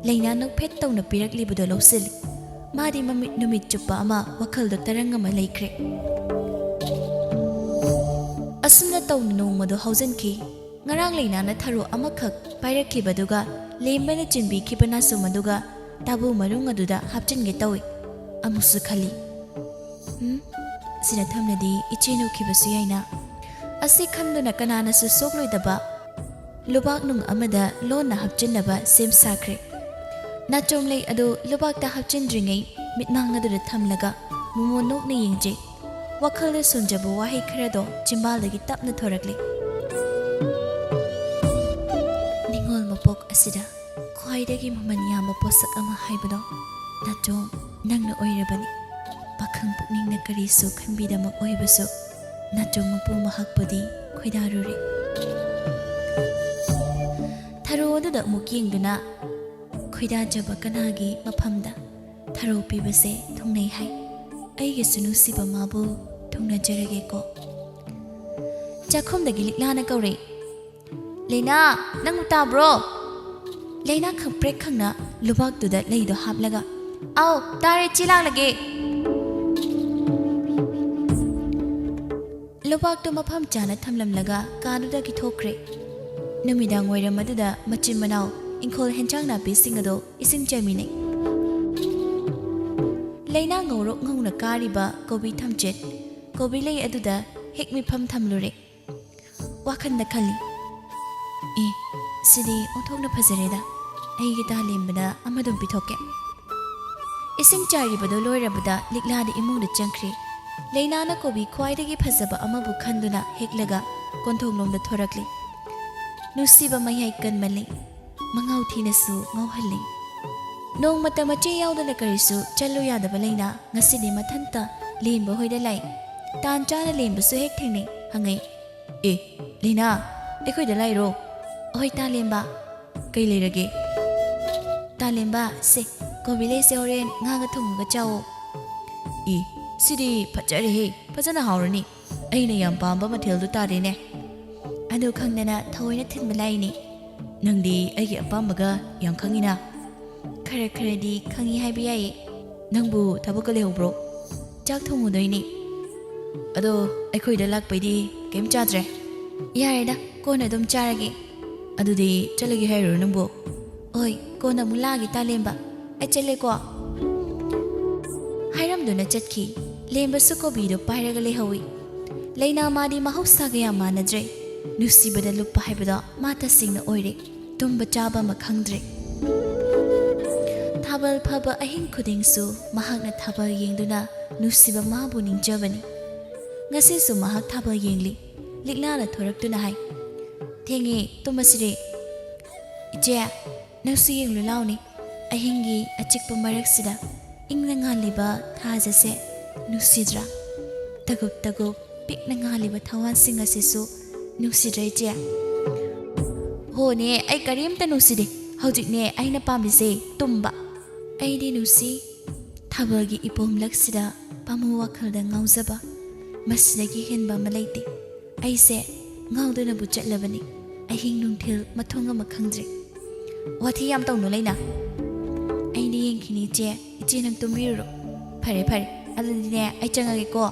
ꯂꯩꯅꯥ ꯅꯣꯛꯐꯦꯠ ꯇꯧꯅ ꯄꯤꯔꯛꯂꯤꯕꯗꯣ ꯂꯧꯁꯤꯜꯂꯤ꯫ ꯃꯥꯗꯤ ꯃꯃꯤꯠ ꯅꯨꯃꯤꯠ ꯆꯨꯞꯄ ꯑꯃ ꯋꯥꯈꯜꯗ ꯇꯔꯪ ꯑꯃ ꯂꯩꯈ꯭ꯔꯦ꯫ ꯑꯁꯨꯝꯅ ꯇꯧꯅ ꯅꯣꯡꯃꯗꯣ ꯍꯧꯖꯤꯟꯈꯤ꯫ ꯉꯔꯥꯡ ꯂꯩꯅꯥꯅ ꯊꯔꯣ ꯑꯃꯈꯛ ꯄꯥꯏꯔꯛꯈꯤꯕꯗꯨꯒ ꯂꯦꯝꯕꯅ ꯆꯤꯟꯕꯤꯈꯤꯕ ꯅꯥꯁꯨꯝ ꯑꯗꯨꯒ ꯇꯥꯕꯨ ꯃꯔꯨꯡ ꯑꯗꯨꯗ ꯍꯥꯞꯆꯤꯟꯒꯦ ꯇꯧꯏ꯫ ꯑꯃꯨꯛꯁꯨ ꯈꯜꯂꯤ, "ꯎꯝ, ꯁꯤꯗ ꯊꯝꯂꯗꯤ ꯏꯆꯦ ꯅꯣꯛꯈꯤꯕꯁꯨ ꯌꯥꯏꯅ"꯫ ꯑꯁꯤ ꯈꯟꯗꯨꯅ ꯀꯅꯥꯅꯁꯨ ꯁꯣꯛꯂꯣꯏꯗꯕ ꯂꯨꯕꯥꯛ ꯅꯨꯡ ꯑꯃꯗ ꯂꯣꯟꯅ ꯍꯥꯞꯆꯤꯟꯅꯕ ꯁꯦꯝ ꯁꯥꯈ꯭ꯔꯦ꯫ ꯅꯥꯆꯣꯝ ꯂꯩ ꯑꯗꯨ ꯂꯨꯕꯥꯛꯇ ꯍꯥꯞꯆꯤꯟꯗ꯭ꯔꯤꯉꯩ ꯃꯤꯠꯃꯥꯡ ꯑꯗꯨꯗ ꯊꯝꯂꯒ ꯃꯣꯃꯣꯟ ꯅꯣꯛꯅ ꯌꯦꯡꯖꯩ꯫ ꯋꯥꯈꯜꯗ ꯁꯣꯟꯖꯕ ꯋꯥꯍꯩ ꯈꯔꯗꯣ ꯆꯤꯝꯕꯥꯜꯗꯒꯤ ꯇꯞꯅ ꯊꯣꯔꯛꯂꯤ꯫ "ꯅꯤꯡꯉꯣꯜ ꯃꯄꯣꯛ ꯑꯁꯤꯗ ꯈ꯭ꯋꯥꯏꯗꯒꯤ ꯃꯃꯜ ꯌꯥꯝꯕ ꯄꯣꯠꯁꯛ ꯑꯃ ꯍꯥꯏꯕꯗꯣ ꯅꯥꯆꯣꯝ ꯅꯪꯅ ꯑꯣꯏꯔꯕꯅꯤ꯫ ꯄꯥꯈꯪ ꯄꯨꯛꯅꯤꯡꯅ ꯀꯔꯤꯁꯨ ꯈꯟꯕꯤꯗꯃꯛ ꯑꯣꯏꯕꯁꯨ ꯅꯥꯆꯣꯝ ꯃꯄꯨ ꯃꯍꯥꯛꯄꯨꯗꯤ ꯈꯣꯏꯗꯥꯔꯨꯔꯦ"꯫ ꯊꯔꯣ ꯑꯗꯨꯗ ꯑꯃꯨꯛ ꯌꯦꯡꯗꯨꯅ, "ꯈꯣꯏꯗꯥꯖꯕ ꯀꯅꯥꯒꯤ ꯃꯐꯝꯗ ꯊꯔꯣ ꯄꯤꯕꯁꯦ ꯊꯨꯡꯅꯩ ꯍꯥꯏ꯫ ꯑꯩꯒꯤꯁꯨ ꯅꯨꯡꯁꯤꯕ ꯃꯥꯕꯨ ꯊꯨꯡꯅꯖꯔꯒꯦꯀꯣ"꯫ ꯆꯥꯛꯈꯨꯝꯗꯒꯤ ꯂꯤꯛꯂꯥꯅ ꯀꯧꯔꯛꯏ, "ꯂꯩꯅꯥ, ꯅꯪꯕꯨ ꯇꯥꯕ꯭ꯔꯣ?" ꯂꯩꯅꯥ ꯈꯪꯄ꯭ꯔꯦꯛ ꯈꯪꯅ ꯂꯨꯕꯥꯛꯇꯨꯗ ꯂꯩꯗꯣ ꯍꯥꯞꯂꯒ, "ꯑꯥꯎ, ꯇꯥꯔꯦ, ꯆꯦ ꯂꯥꯛꯂꯒꯦ"꯫ ꯂꯨꯕꯥꯛꯇꯨ ꯃꯐꯝ ꯆꯥꯅ ꯊꯝꯂꯝꯂꯒ ꯀꯥꯗꯨꯗꯒꯤ ꯊꯣꯛꯈ꯭ꯔꯦ꯫ ꯅꯨꯃꯤꯗꯥꯡ ꯋꯥꯏꯔꯝ ꯑꯗꯨꯗ ꯃꯆꯤꯟ ꯃꯅꯥꯎ ꯏꯪꯈꯣꯜ ꯍꯦꯟꯖꯥꯡ ꯅꯥꯄꯤꯁꯤꯡ ꯑꯗꯨ ꯏꯁꯤꯡ ꯆꯥꯏꯃꯤꯟꯅꯩ꯫ ꯂꯩꯅꯥ ꯉꯧꯔꯣꯛ ꯉꯧꯅ ꯀꯥꯔꯤꯕ ꯀꯣꯕꯤ ꯊꯝꯆꯦꯠ, ꯀꯣꯕꯤ ꯂꯩ ꯑꯗꯨꯗ ꯍꯦꯛ ꯃꯤꯐꯝ ꯊꯝꯂꯨꯔꯦ꯫ ꯋꯥꯈꯜꯗ ꯈꯜꯂꯤ, "ꯑꯦ, ꯁꯤꯗꯤ ꯑꯣꯟꯊꯣꯛꯅ ꯐꯖꯔꯦꯗ, ꯑꯩꯒꯤ ꯇꯥ ꯂꯦꯝꯕꯗ ꯑꯃꯗꯨꯝ ꯄꯤꯊꯣꯛꯀꯦ"꯫ ꯏꯁꯤꯡ ꯆꯥꯏꯔꯤꯕꯗꯨ ꯂꯣꯏꯔꯕꯗ ꯂꯤꯛꯂꯥꯗ ꯏꯃꯨꯡꯗ ꯆꯪꯈ꯭ꯔꯦ꯫ ꯂꯩꯅꯥꯅ ꯀꯣꯕꯤ ꯈ꯭ꯋꯥꯏꯗꯒꯤ ꯐꯖꯕ ꯑꯃꯕꯨ ꯈꯟꯗꯨꯅ ꯍꯦꯛꯂꯒ ꯀꯣꯟꯊꯣꯡꯂꯣꯝꯗ ꯊꯣꯔꯛꯂꯤ꯫ ꯅꯨꯡꯁꯤꯕ ꯃꯌꯥꯏ ꯀꯟꯃꯜꯂꯤ, ꯃꯉꯥꯎ ꯊꯤꯅꯁꯨ ꯉꯥꯎꯍꯜꯂꯤ꯫ ꯅꯣꯡꯃꯇ ꯃꯆꯦ ꯌꯥꯎꯗꯅ ꯀꯔꯤꯁꯨ ꯆꯠꯂꯨ ꯌꯥꯗꯕ ꯂꯩꯅꯥ ꯉꯁꯤꯗꯤ ꯃꯊꯟꯇ ꯂꯦꯝꯕ ꯍꯣꯏꯗ ꯂꯥꯛꯏ꯫ ꯇꯥꯟ ꯆꯥꯅ ꯂꯦꯝꯕꯁꯨ ꯍꯦꯛ ꯊꯦꯡꯅꯩ꯫ ꯍꯪꯉꯛꯏ, "ꯑꯦ, ꯂꯩꯅꯥ, ꯑꯩꯈꯣꯏꯗ ꯂꯥꯛꯏꯔꯣ?" "ꯑꯍꯣꯏ, ꯇꯥ ꯂꯦꯝꯕ, ꯀꯩ ꯂꯩꯔꯒꯦ?" ꯇꯥꯂꯦꯝꯕ, ꯁꯦ, ꯀꯣꯕꯤ ꯂꯩꯁꯦ ꯍꯣꯔꯦꯟ ꯉꯥꯒ ꯊꯣꯡꯉꯒ ꯆꯥꯎꯑꯣ꯫ ꯏ, ꯁꯤꯗꯤ ꯐꯖꯔꯦꯍꯦ, ꯐꯖꯅ ꯍꯥꯎꯔꯅꯤ꯫ ꯑꯩꯅ ꯌꯥꯝ ꯄꯥꯝꯕ ꯃꯊꯦꯜꯗꯨ ꯇꯥꯔꯦꯅꯦ꯫ ꯑꯗꯨ ꯈꯪꯗꯅ ꯊꯑꯣꯏꯅ ꯊꯤꯟꯕ ꯂꯥꯛꯏꯅꯦ꯫ ꯅꯪꯗꯤ ꯑꯩꯒꯤ ꯑꯄꯥꯝꯕꯒ ꯌꯥꯝ ꯈꯪꯉꯤꯅ꯫ ꯈꯔ ꯈꯔꯗꯤ ꯈꯪꯉꯤ ꯍꯥꯏꯕ ꯌꯥꯏꯌꯦ꯫ ꯅꯪꯕꯨ ꯊꯕꯛꯀ ꯂꯩꯍꯧꯕ꯭ꯔꯣ? ꯆꯥꯛ ꯊꯣꯡꯉꯨꯗꯣꯏꯅꯦ꯫ ꯑꯗꯣ ꯑꯩꯈꯣꯏꯗ ꯂꯥꯛꯄꯩꯗꯤ ꯀꯩꯝ ꯆꯥꯗ꯭ꯔꯦ? ꯌꯥꯔꯦꯗ, ꯀꯣꯟꯅ ꯑꯗꯨꯝ ꯆꯥꯔꯒꯦ꯫ ꯑꯗꯨꯗꯤ ꯆꯠꯂꯒꯦ ꯍꯥꯏꯔꯣ ꯅꯪꯕꯨ? ꯍꯣꯏ, ꯀꯣꯟꯅ ꯑꯃꯨꯛ ꯂꯥꯛꯑꯒꯦ ꯇꯥꯂꯦꯝꯕ꯫ ꯑꯩ ꯆꯠꯂꯦꯀꯣ꯫ ꯍꯥꯏꯔꯝꯗꯨꯅ ꯆꯠꯈꯤ꯫ ꯂꯦꯝꯕꯁꯨ ꯀꯣꯕꯤꯗꯣ ꯄꯥꯏꯔꯒ ꯂꯩꯍꯧꯏ꯫ ꯂꯩꯅꯥ ꯃꯥꯗꯤ ꯃꯍꯧꯁꯥꯒ ꯌꯥꯝ ꯃꯥꯟꯅꯗ꯭ꯔꯦ꯫ ꯅꯨꯡꯁꯤꯕꯗ ꯂꯨꯞꯄ ꯍꯥꯏꯕꯗꯣ ꯃꯥ ꯇꯁꯦꯡꯅ ꯑꯣꯏꯔꯦ꯫ ꯇꯨꯝꯕ ꯆꯥꯕ ꯑꯃ ꯈꯪꯗ꯭ꯔꯦ꯫ ꯊꯥꯕꯜ ꯐꯥꯕ ꯑꯍꯤꯡ ꯈꯨꯗꯤꯡꯁꯨ ꯃꯍꯥꯛꯅ ꯊꯥꯕꯜ ꯌꯦꯡꯗꯨꯅ ꯅꯨꯡꯁꯤꯕ ꯃꯥꯕꯨ ꯅꯤꯡꯖꯕꯅꯤ꯫ ꯉꯁꯤꯁꯨ ꯃꯍꯥꯛ ꯊꯥꯕꯜ ꯌꯦꯡꯂꯤ꯫ ꯂꯤꯛꯂꯥꯅ ꯊꯣꯔꯛꯇꯨꯅ ꯍꯥꯏ, "ꯊꯦꯡꯉꯦ, ꯇꯨꯝꯃꯁꯤꯔꯦ꯫ ꯏꯆꯦ, ꯅꯪꯁꯨ ꯌꯦꯡꯂꯨ ꯂꯥꯎꯅꯦ꯫ ꯑꯍꯤꯡꯒꯤ ꯑꯆꯤꯛꯄ ꯃꯔꯛꯁꯤꯗ ꯏꯪꯅ ꯉꯥꯜꯂꯤꯕ ꯊꯥꯖꯁꯦ ꯅꯨꯡꯁꯤꯗ꯭ꯔꯥ? ꯇꯒꯨꯞ ꯇꯒꯨꯞ ꯄꯤꯛꯅ ꯉꯥꯜꯂꯤꯕ ꯊꯋꯥꯟꯁꯤꯡ ꯑꯁꯤꯁꯨ ꯅꯨꯡꯁꯤꯗ꯭ꯔꯥ, ꯏꯆꯦ?" "ꯍꯣꯅꯦ, ꯑꯩ ꯀꯔꯤꯝꯇ ꯅꯨꯡꯁꯤꯗꯦ꯫ ꯍꯧꯖꯤꯛꯅꯦ ꯑꯩꯅ ꯄꯥꯝꯂꯤꯁꯦ ꯇꯨꯝꯕ꯫ ꯑꯩꯗꯤ ꯅꯨꯡꯁꯤ, ꯊꯥꯕꯜꯒꯤ ꯏꯄꯣꯝꯂꯛꯁꯤꯗ ꯄꯥꯝꯃꯨ ꯋꯥꯈꯜꯗ ꯉꯥꯎꯖꯕ꯫ ꯃꯁꯤꯗꯒꯤ ꯍꯦꯟꯕ ꯑꯃ ꯂꯩꯇꯦ꯫ ꯑꯩꯁꯦ ꯉꯥꯎꯗꯨꯅꯕꯨ ꯆꯠꯂꯕꯅꯤ꯫ ꯑꯍꯤꯡ ꯅꯨꯡꯊꯤꯜ ꯃꯊꯣꯡ ꯑꯃ ꯈꯪꯗ꯭ꯔꯦ꯫" "ꯋꯥꯊꯤ ꯌꯥꯝ ꯇꯧꯅꯨ ꯂꯩꯅꯥ꯫ ꯑꯩꯗꯤ ꯌꯦꯡꯈꯤꯅꯤ ꯏꯆꯦ꯫ ꯏꯆꯦ ꯅꯪ ꯇꯨꯝꯕꯤꯔꯨꯔꯣ꯫ ꯐꯔꯦ ꯐꯔꯦ, ꯑꯗꯨꯗꯤꯅꯦ ꯑꯩ ꯆꯪꯉꯒꯦꯀꯣ꯫"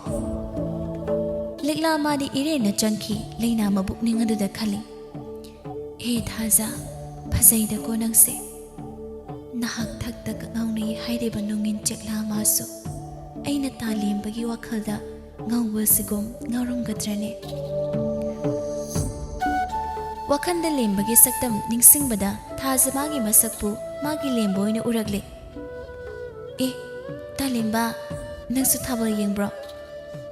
ꯂꯤꯛꯂꯥ ꯃꯥꯗꯤ ꯏꯔꯦꯟꯅ ꯆꯪꯈꯤ꯫ ꯂꯩꯅꯥ ꯃꯕꯨꯛꯅꯤꯡ ꯑꯗꯨꯗ ꯈꯜꯂꯤ, "ꯍꯦ ꯊꯥꯖ, ꯐꯖꯩꯗꯀꯣ ꯅꯪꯁꯦ꯫ ꯅꯍꯥꯛ ꯊꯛꯇ ꯉꯥꯎꯅꯩ ꯍꯥꯏꯔꯤꯕ ꯅꯣꯡꯏꯟ ꯆꯦꯛꯂꯥ ꯃꯥꯁꯨ ꯑꯩꯅ ꯇꯥꯂꯦꯝꯕꯒꯤ ꯋꯥꯈꯜꯗ ꯉꯥꯎꯕꯁꯤꯒꯨꯝ ꯉꯥꯎꯔꯝꯒꯗ꯭ꯔꯅꯦ?" ꯋꯥꯈꯜꯗ ꯂꯦꯝꯕꯒꯤ ꯁꯛꯇꯝ ꯅꯤꯡꯁꯤꯡꯕꯗ ꯊꯥꯖ ꯃꯥꯒꯤ ꯃꯁꯛꯄꯨ ꯃꯥꯒꯤ ꯂꯦꯝꯕ ꯑꯣꯏꯅ ꯎꯔꯛꯂꯦ꯫ "ꯑꯦ, ꯇꯥꯂꯦꯝꯕ, ꯅꯪꯁꯨ ꯊꯥꯕꯜ ꯌꯦꯡꯕ꯭ꯔꯣ?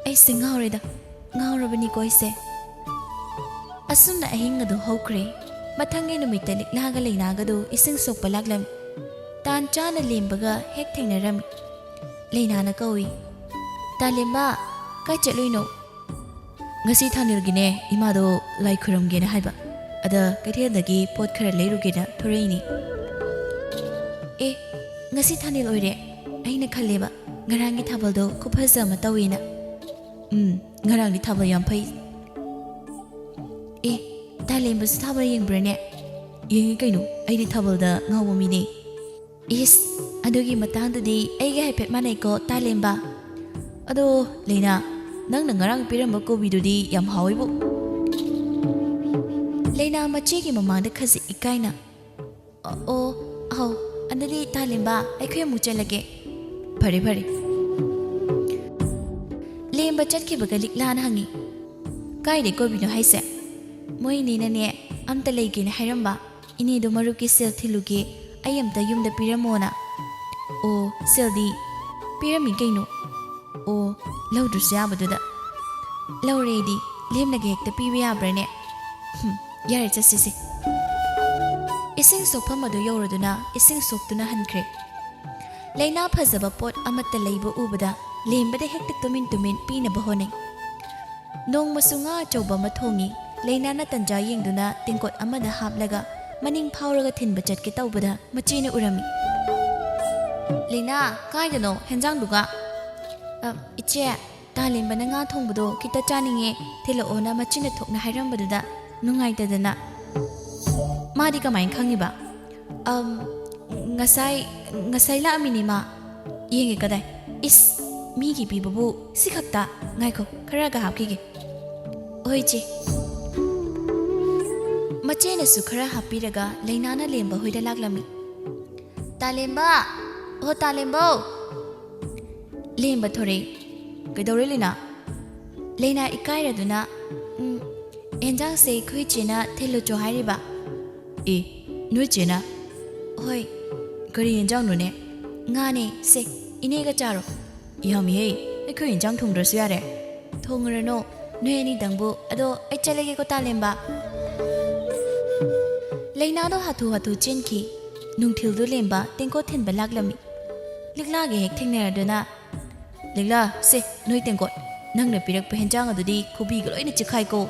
ꯑꯩꯁꯦ ꯉꯥꯎꯔꯦꯗ, ꯉꯥꯎꯔꯕꯅꯤꯀꯣ ꯑꯩꯁꯦ꯫" ꯑꯁꯨꯝꯅ ꯑꯍꯤꯡ ꯑꯗꯨ ꯍꯧꯈ꯭ꯔꯦ꯫ ꯃꯊꯪꯒꯤ ꯅꯨꯃꯤꯠꯇ ꯂꯤꯛꯂꯥꯒ ꯂꯩꯅꯥꯒꯗꯨ ꯏꯁꯤꯡ ꯁꯣꯛꯄ ꯂꯥꯛꯂꯝꯃꯤ꯫ ꯇꯥꯟ ꯆꯥꯅ ꯂꯦꯝꯕꯒ ꯍꯦꯛ ꯊꯦꯡꯅꯔꯝꯃꯤ꯫ ꯂꯩꯅꯥꯅ ꯀꯧꯏ, "ꯇꯥꯂꯦꯝꯕ, ꯀꯥꯏ ꯆꯠꯂꯨꯏꯅꯣ?" "ꯉꯁꯤ ꯊꯥꯅꯤꯜꯒꯤꯅꯦ, ꯏꯃꯥꯗꯣ ꯂꯥꯏ ꯈꯨꯔꯨꯝꯒꯦꯅ ꯍꯥꯏꯕ꯫ ꯑꯗ ꯀꯩꯊꯦꯜꯗꯒꯤ ꯄꯣꯠ ꯈꯔ ꯂꯩꯔꯨꯒꯦꯅ ꯊꯣꯔꯛꯏꯅꯤ꯫" ꯑꯦ, ꯉꯁꯤ ꯊꯥꯅꯤꯜ ꯑꯣꯏꯔꯦ꯫ ꯑꯩꯅ ꯈꯜꯂꯦꯕ, ꯉꯔꯥꯡꯒꯤ ꯊꯥꯕꯜꯗꯣ ꯈꯨꯐꯖ ꯑꯃ ꯇꯧꯋꯦꯅ꯫ ꯎꯝ, ꯉꯔꯥꯡꯗꯤ ꯊꯥꯕꯜ ꯌꯥꯝ ꯐꯩ꯫ ꯑꯦ, ꯇꯥꯂꯦꯝꯕꯁꯨ ꯊꯥꯕꯜ ꯌꯦꯡꯕ꯭ꯔꯥꯅꯦ? ꯌꯦꯡꯉꯤ ꯀꯩꯅꯣ, ꯑꯩꯗꯤ ꯊꯥꯕꯜꯗ ꯉꯥꯎꯕ ꯃꯤꯅꯦ꯫ ꯏꯁ, ꯑꯗꯨꯒꯤ ꯃꯇꯥꯡꯗꯗꯤ ꯑꯩꯒ ꯍꯥꯏꯐꯦꯠ ꯃꯥꯟꯅꯩꯀꯣ, ꯇꯥꯂꯦꯝꯕ꯫ ꯑꯗꯣ, ꯂꯩꯅꯥ, ꯅꯪꯅ ꯉꯔꯥꯡ ꯄꯤꯔꯝꯕ ꯀꯣꯕꯤꯗꯨꯗꯤ ꯌꯥꯝ ꯍꯥꯎꯋꯤꯕꯨ꯫ ꯂꯩꯅꯥ ꯃꯆꯦꯒꯤ ꯃꯃꯥꯡꯗ ꯈꯖꯤꯛ ꯏꯀꯥꯏꯅ, "ꯑꯣ, ꯑꯧ, ꯑꯗꯨꯗꯤ ꯇꯥꯂꯦꯝꯕ, ꯑꯩꯈꯣꯏ ꯑꯃꯨꯛ ꯆꯠꯂꯒꯦ꯫" "ꯐꯔꯦ, ꯐꯔꯦ꯫" ꯂꯦꯝꯕ ꯆꯠꯈꯤꯕꯒ ꯂꯤꯛꯂꯥꯅ ꯍꯪꯉꯤ, "ꯀꯥꯏꯗꯩ ꯀꯣꯕꯤꯅꯣ ꯍꯥꯏꯁꯦ?" "ꯃꯣꯏ ꯏꯅꯦꯅꯅꯦ, ꯑꯝꯇ ꯂꯩꯒꯦꯅ ꯍꯥꯏꯔꯝꯕ, ꯏꯅꯦꯗꯣ ꯃꯔꯨꯞꯀꯤ ꯁꯦꯜ ꯊꯤꯜꯂꯨꯒꯦ, ꯑꯩ ꯑꯝꯇ ꯌꯨꯝꯗ ꯄꯤꯔꯝꯃꯣꯅ꯫" "ꯑꯣ, ꯁꯦꯜꯗꯤ ꯄꯤꯔꯝꯃꯤ ꯀꯩꯅꯣ꯫" "ꯑꯣ, ꯂꯧꯗ꯭ꯔꯁꯨ ꯌꯥꯕꯗꯨꯗ꯫" "ꯂꯧꯔꯦꯗꯤ ꯂꯦꯝꯅꯒ ꯍꯦꯛꯇ ꯄꯤꯕ ꯌꯥꯕ꯭ꯔꯥꯅꯦ?" "ꯍꯨꯝ, ꯌꯥꯔꯦ, ꯆꯠꯁꯤꯁꯦ꯫" ꯏꯁꯤꯡ ꯁꯣꯛꯐꯝ ꯑꯗꯨ ꯌꯧꯔꯗꯨꯅ ꯏꯁꯤꯡ ꯁꯣꯛꯇꯨꯅ ꯍꯟꯈ꯭ꯔꯦ꯫ ꯂꯩꯅꯥ ꯐꯖꯕ ꯄꯣꯠ ꯑꯃꯠꯇ ꯂꯩꯕ ꯎꯕꯗ ꯂꯦꯝꯕꯗ ꯍꯦꯛꯇ ꯇꯨꯃꯤꯟ ꯇꯨꯃꯤꯟ ꯄꯤꯅꯕ ꯍꯣꯠꯅꯩ꯫ ꯅꯣꯡꯃꯁꯨ ꯉꯥ ꯑꯆꯧꯕ ꯑꯃ ꯊꯣꯡꯉꯤ꯫ ꯂꯩꯅꯥꯅ ꯇꯟꯖꯥ ꯌꯦꯡꯗꯨꯅ ꯇꯦꯡꯀꯣꯠ ꯑꯃꯗ ꯍꯥꯞꯂꯒ ꯃꯅꯤꯡ ꯐꯥꯎꯔꯒ ꯊꯤꯟꯕ ꯆꯠꯀꯦ ꯇꯧꯕꯗ ꯃꯆꯦꯅ ꯎꯔꯝꯃꯤ꯫ "ꯂꯩꯅꯥ, ꯀꯥꯏꯗꯅꯣ ꯍꯦꯟꯖꯥꯡꯗꯨꯒ?" "ꯑ, ꯏꯆꯦ, ꯇꯥꯂꯦꯝꯕꯅ ꯉꯥ ꯊꯣꯡꯕꯗꯣ ꯈꯤꯇ ꯆꯥꯅꯤꯡꯉꯦ, ꯊꯤꯜꯂꯛꯑꯣꯅ ꯃꯆꯤꯟꯅ ꯊꯣꯛꯅ ꯍꯥꯏꯔꯝꯕꯗꯨꯗ ꯅꯨꯡꯉꯥꯏꯇꯗꯅ꯫" "ꯃꯥꯗꯤ ꯀꯃꯥꯏꯅ ꯈꯪꯉꯤꯕ?" "ꯑꯝ, ꯉꯁꯥꯏ, ꯉꯁꯥꯏ ꯂꯥꯛꯑꯝꯃꯤꯅꯦ ꯃꯥ꯫" "ꯌꯦꯡꯒꯦ ꯀꯗꯥꯏ? ꯏꯁ, ꯃꯤꯒꯤ ꯄꯤꯕꯕꯨ ꯁꯤ ꯈꯛꯇ? ꯉꯥꯏꯈꯣ, ꯈꯔꯒ ꯍꯥꯞꯈꯤꯒꯦ꯫" "ꯍꯣꯏ, ꯏꯆꯦ꯫" ꯃꯆꯦꯅꯁꯨ ꯈꯔ ꯍꯥꯞꯄꯤꯔꯒ ꯂꯩꯅꯥꯅ ꯂꯦꯝꯕ ꯍꯣꯏꯗ ꯂꯥꯛꯂꯝꯃꯤ꯫ "ꯇꯥꯂꯦꯝꯕ! ꯑꯣ, ꯇꯥꯂꯦꯝꯕꯧ!" ꯂꯦꯝꯕ ꯊꯣꯔꯛꯏ꯫ "ꯀꯩꯗꯧꯔꯦ, ꯂꯩꯅꯥ?" ꯂꯩꯅꯥ ꯏꯀꯥꯏꯔꯗꯨꯅ, "ꯎꯝ, ꯑꯦꯟꯖꯥꯡꯁꯦ ꯑꯩꯈꯣꯏ ꯏꯆꯦꯅ ꯊꯤꯜꯂꯨꯆꯣ ꯍꯥꯏꯔꯤꯕ꯫" "ꯑꯦ, ꯅꯣꯏ ꯏꯆꯦꯅ?" "ꯍꯣꯏ꯫" "ꯀꯔꯤ ꯑꯦꯟꯖꯥꯡꯅꯣꯅꯦ?" "ꯉꯥꯅꯦ, ꯁꯦ, ꯏꯅꯦꯒ ꯆꯥꯔꯣ꯫" "ꯌꯥꯝꯃꯤꯍꯦ, ꯑꯩꯈꯣꯏ ꯏꯟꯖꯥꯡ ꯊꯣꯡꯗ꯭ꯔꯁꯨ ꯌꯥꯔꯦ꯫" "ꯊꯣꯡꯉꯨꯔꯅꯨ, ꯅꯣꯏ ꯑꯅꯤꯗꯪꯕꯨ꯫ ꯑꯗꯣ ꯑꯩ ꯆꯠꯂꯒꯦꯀꯣ, ꯇꯥꯂꯦꯝꯕ꯫" ꯂꯩꯅꯥꯗꯣ ꯍꯥꯊꯨ ꯍꯥꯊꯨ ꯆꯦꯟꯈꯤ꯫ ꯅꯨꯡꯊꯤꯜꯗꯨ ꯂꯦꯝꯕ ꯇꯦꯡꯀꯣꯠ ꯊꯤꯟꯕ ꯂꯥꯛꯂꯝꯃꯤ꯫ ꯂꯤꯛꯂꯥꯒ ꯍꯦꯛ ꯊꯦꯡꯅꯔꯗꯨꯅ, "ꯂꯤꯛꯂꯥ, ꯁꯦ, ꯅꯣꯏ ꯇꯦꯡꯀꯣꯠ꯫ ꯅꯪꯅ ꯄꯤꯔꯛꯄ ꯍꯦꯟꯖꯥꯡ ꯑꯗꯨꯗꯤ ꯈꯨꯕꯤꯒ ꯂꯣꯏꯅ ꯆꯤꯛꯈꯥꯏꯀꯣ꯫"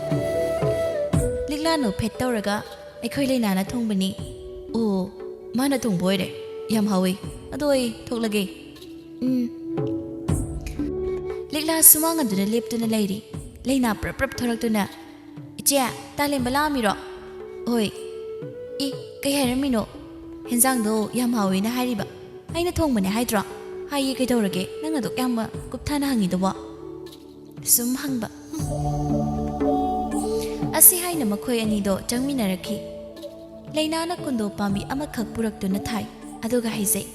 ꯂꯤꯛꯂꯥ ꯅꯣꯛꯐꯦꯠ ꯇꯧꯔꯒ, "ꯑꯩꯈꯣꯏ ꯂꯩꯅꯥꯅ ꯊꯣꯡꯕꯅꯤ꯫" "ꯑꯣ, ꯃꯥꯅ ꯊꯣꯡꯕ ꯑꯣꯏꯔꯦ?" "ꯌꯥꯝ ꯍꯥꯎꯋꯤ꯫ ꯑꯗꯣ ꯑꯩ ꯊꯣꯛꯂꯒꯦ꯫ ꯎꯝ꯫" ꯂꯤꯛꯂꯥ ꯁꯨꯃꯥꯡ ꯑꯗꯨꯗ ꯂꯦꯞꯇꯨꯅ ꯂꯩꯔꯤ꯫ ꯂꯩꯅꯥ ꯄ꯭ꯔꯞ ꯄ꯭ꯔꯞ ꯊꯣꯔꯛꯇꯨꯅ, "ꯏꯆꯦ, ꯇꯥꯂꯦꯟꯕ ꯂꯥꯛꯑꯝꯃꯤꯔꯣ?" "ꯍꯣꯏ꯫" "ꯏ, ꯀꯩ ꯍꯥꯏꯔꯝꯃꯤꯅꯣ? ꯍꯦꯟꯖꯥꯡꯗꯣ ꯌꯥꯝ ꯍꯥꯎꯋꯦꯅ ꯍꯥꯏꯔꯤꯕ꯫ ꯑꯩꯅ ꯊꯣꯡꯕꯅꯦ ꯍꯥꯏꯗ꯭ꯔꯣ?" "ꯍꯥꯏꯌꯦ, ꯀꯩꯗꯧꯔꯒꯦ? ꯅꯪ ꯑꯗꯨꯛ ꯌꯥꯝꯅ ꯀꯨꯞꯊꯅ ꯍꯪꯉꯤꯗꯨꯕꯣ?" ꯁꯨꯝ ꯍꯪꯕ꯫ ꯑꯁꯤ ꯍꯥꯏꯅ ꯃꯈꯣꯏ ꯑꯅꯤꯗꯣ ꯆꯪꯃꯤꯟꯅꯔꯛꯈꯤ꯫ ꯂꯩꯅꯥꯅ ꯀꯨꯟꯗꯣ ꯄꯥꯝꯕꯤ ꯑꯃꯈꯛ ꯄꯨꯔꯛꯇꯨꯅ ꯊꯥꯏ, ꯑꯗꯨꯒ ꯍꯥꯏꯖꯩ,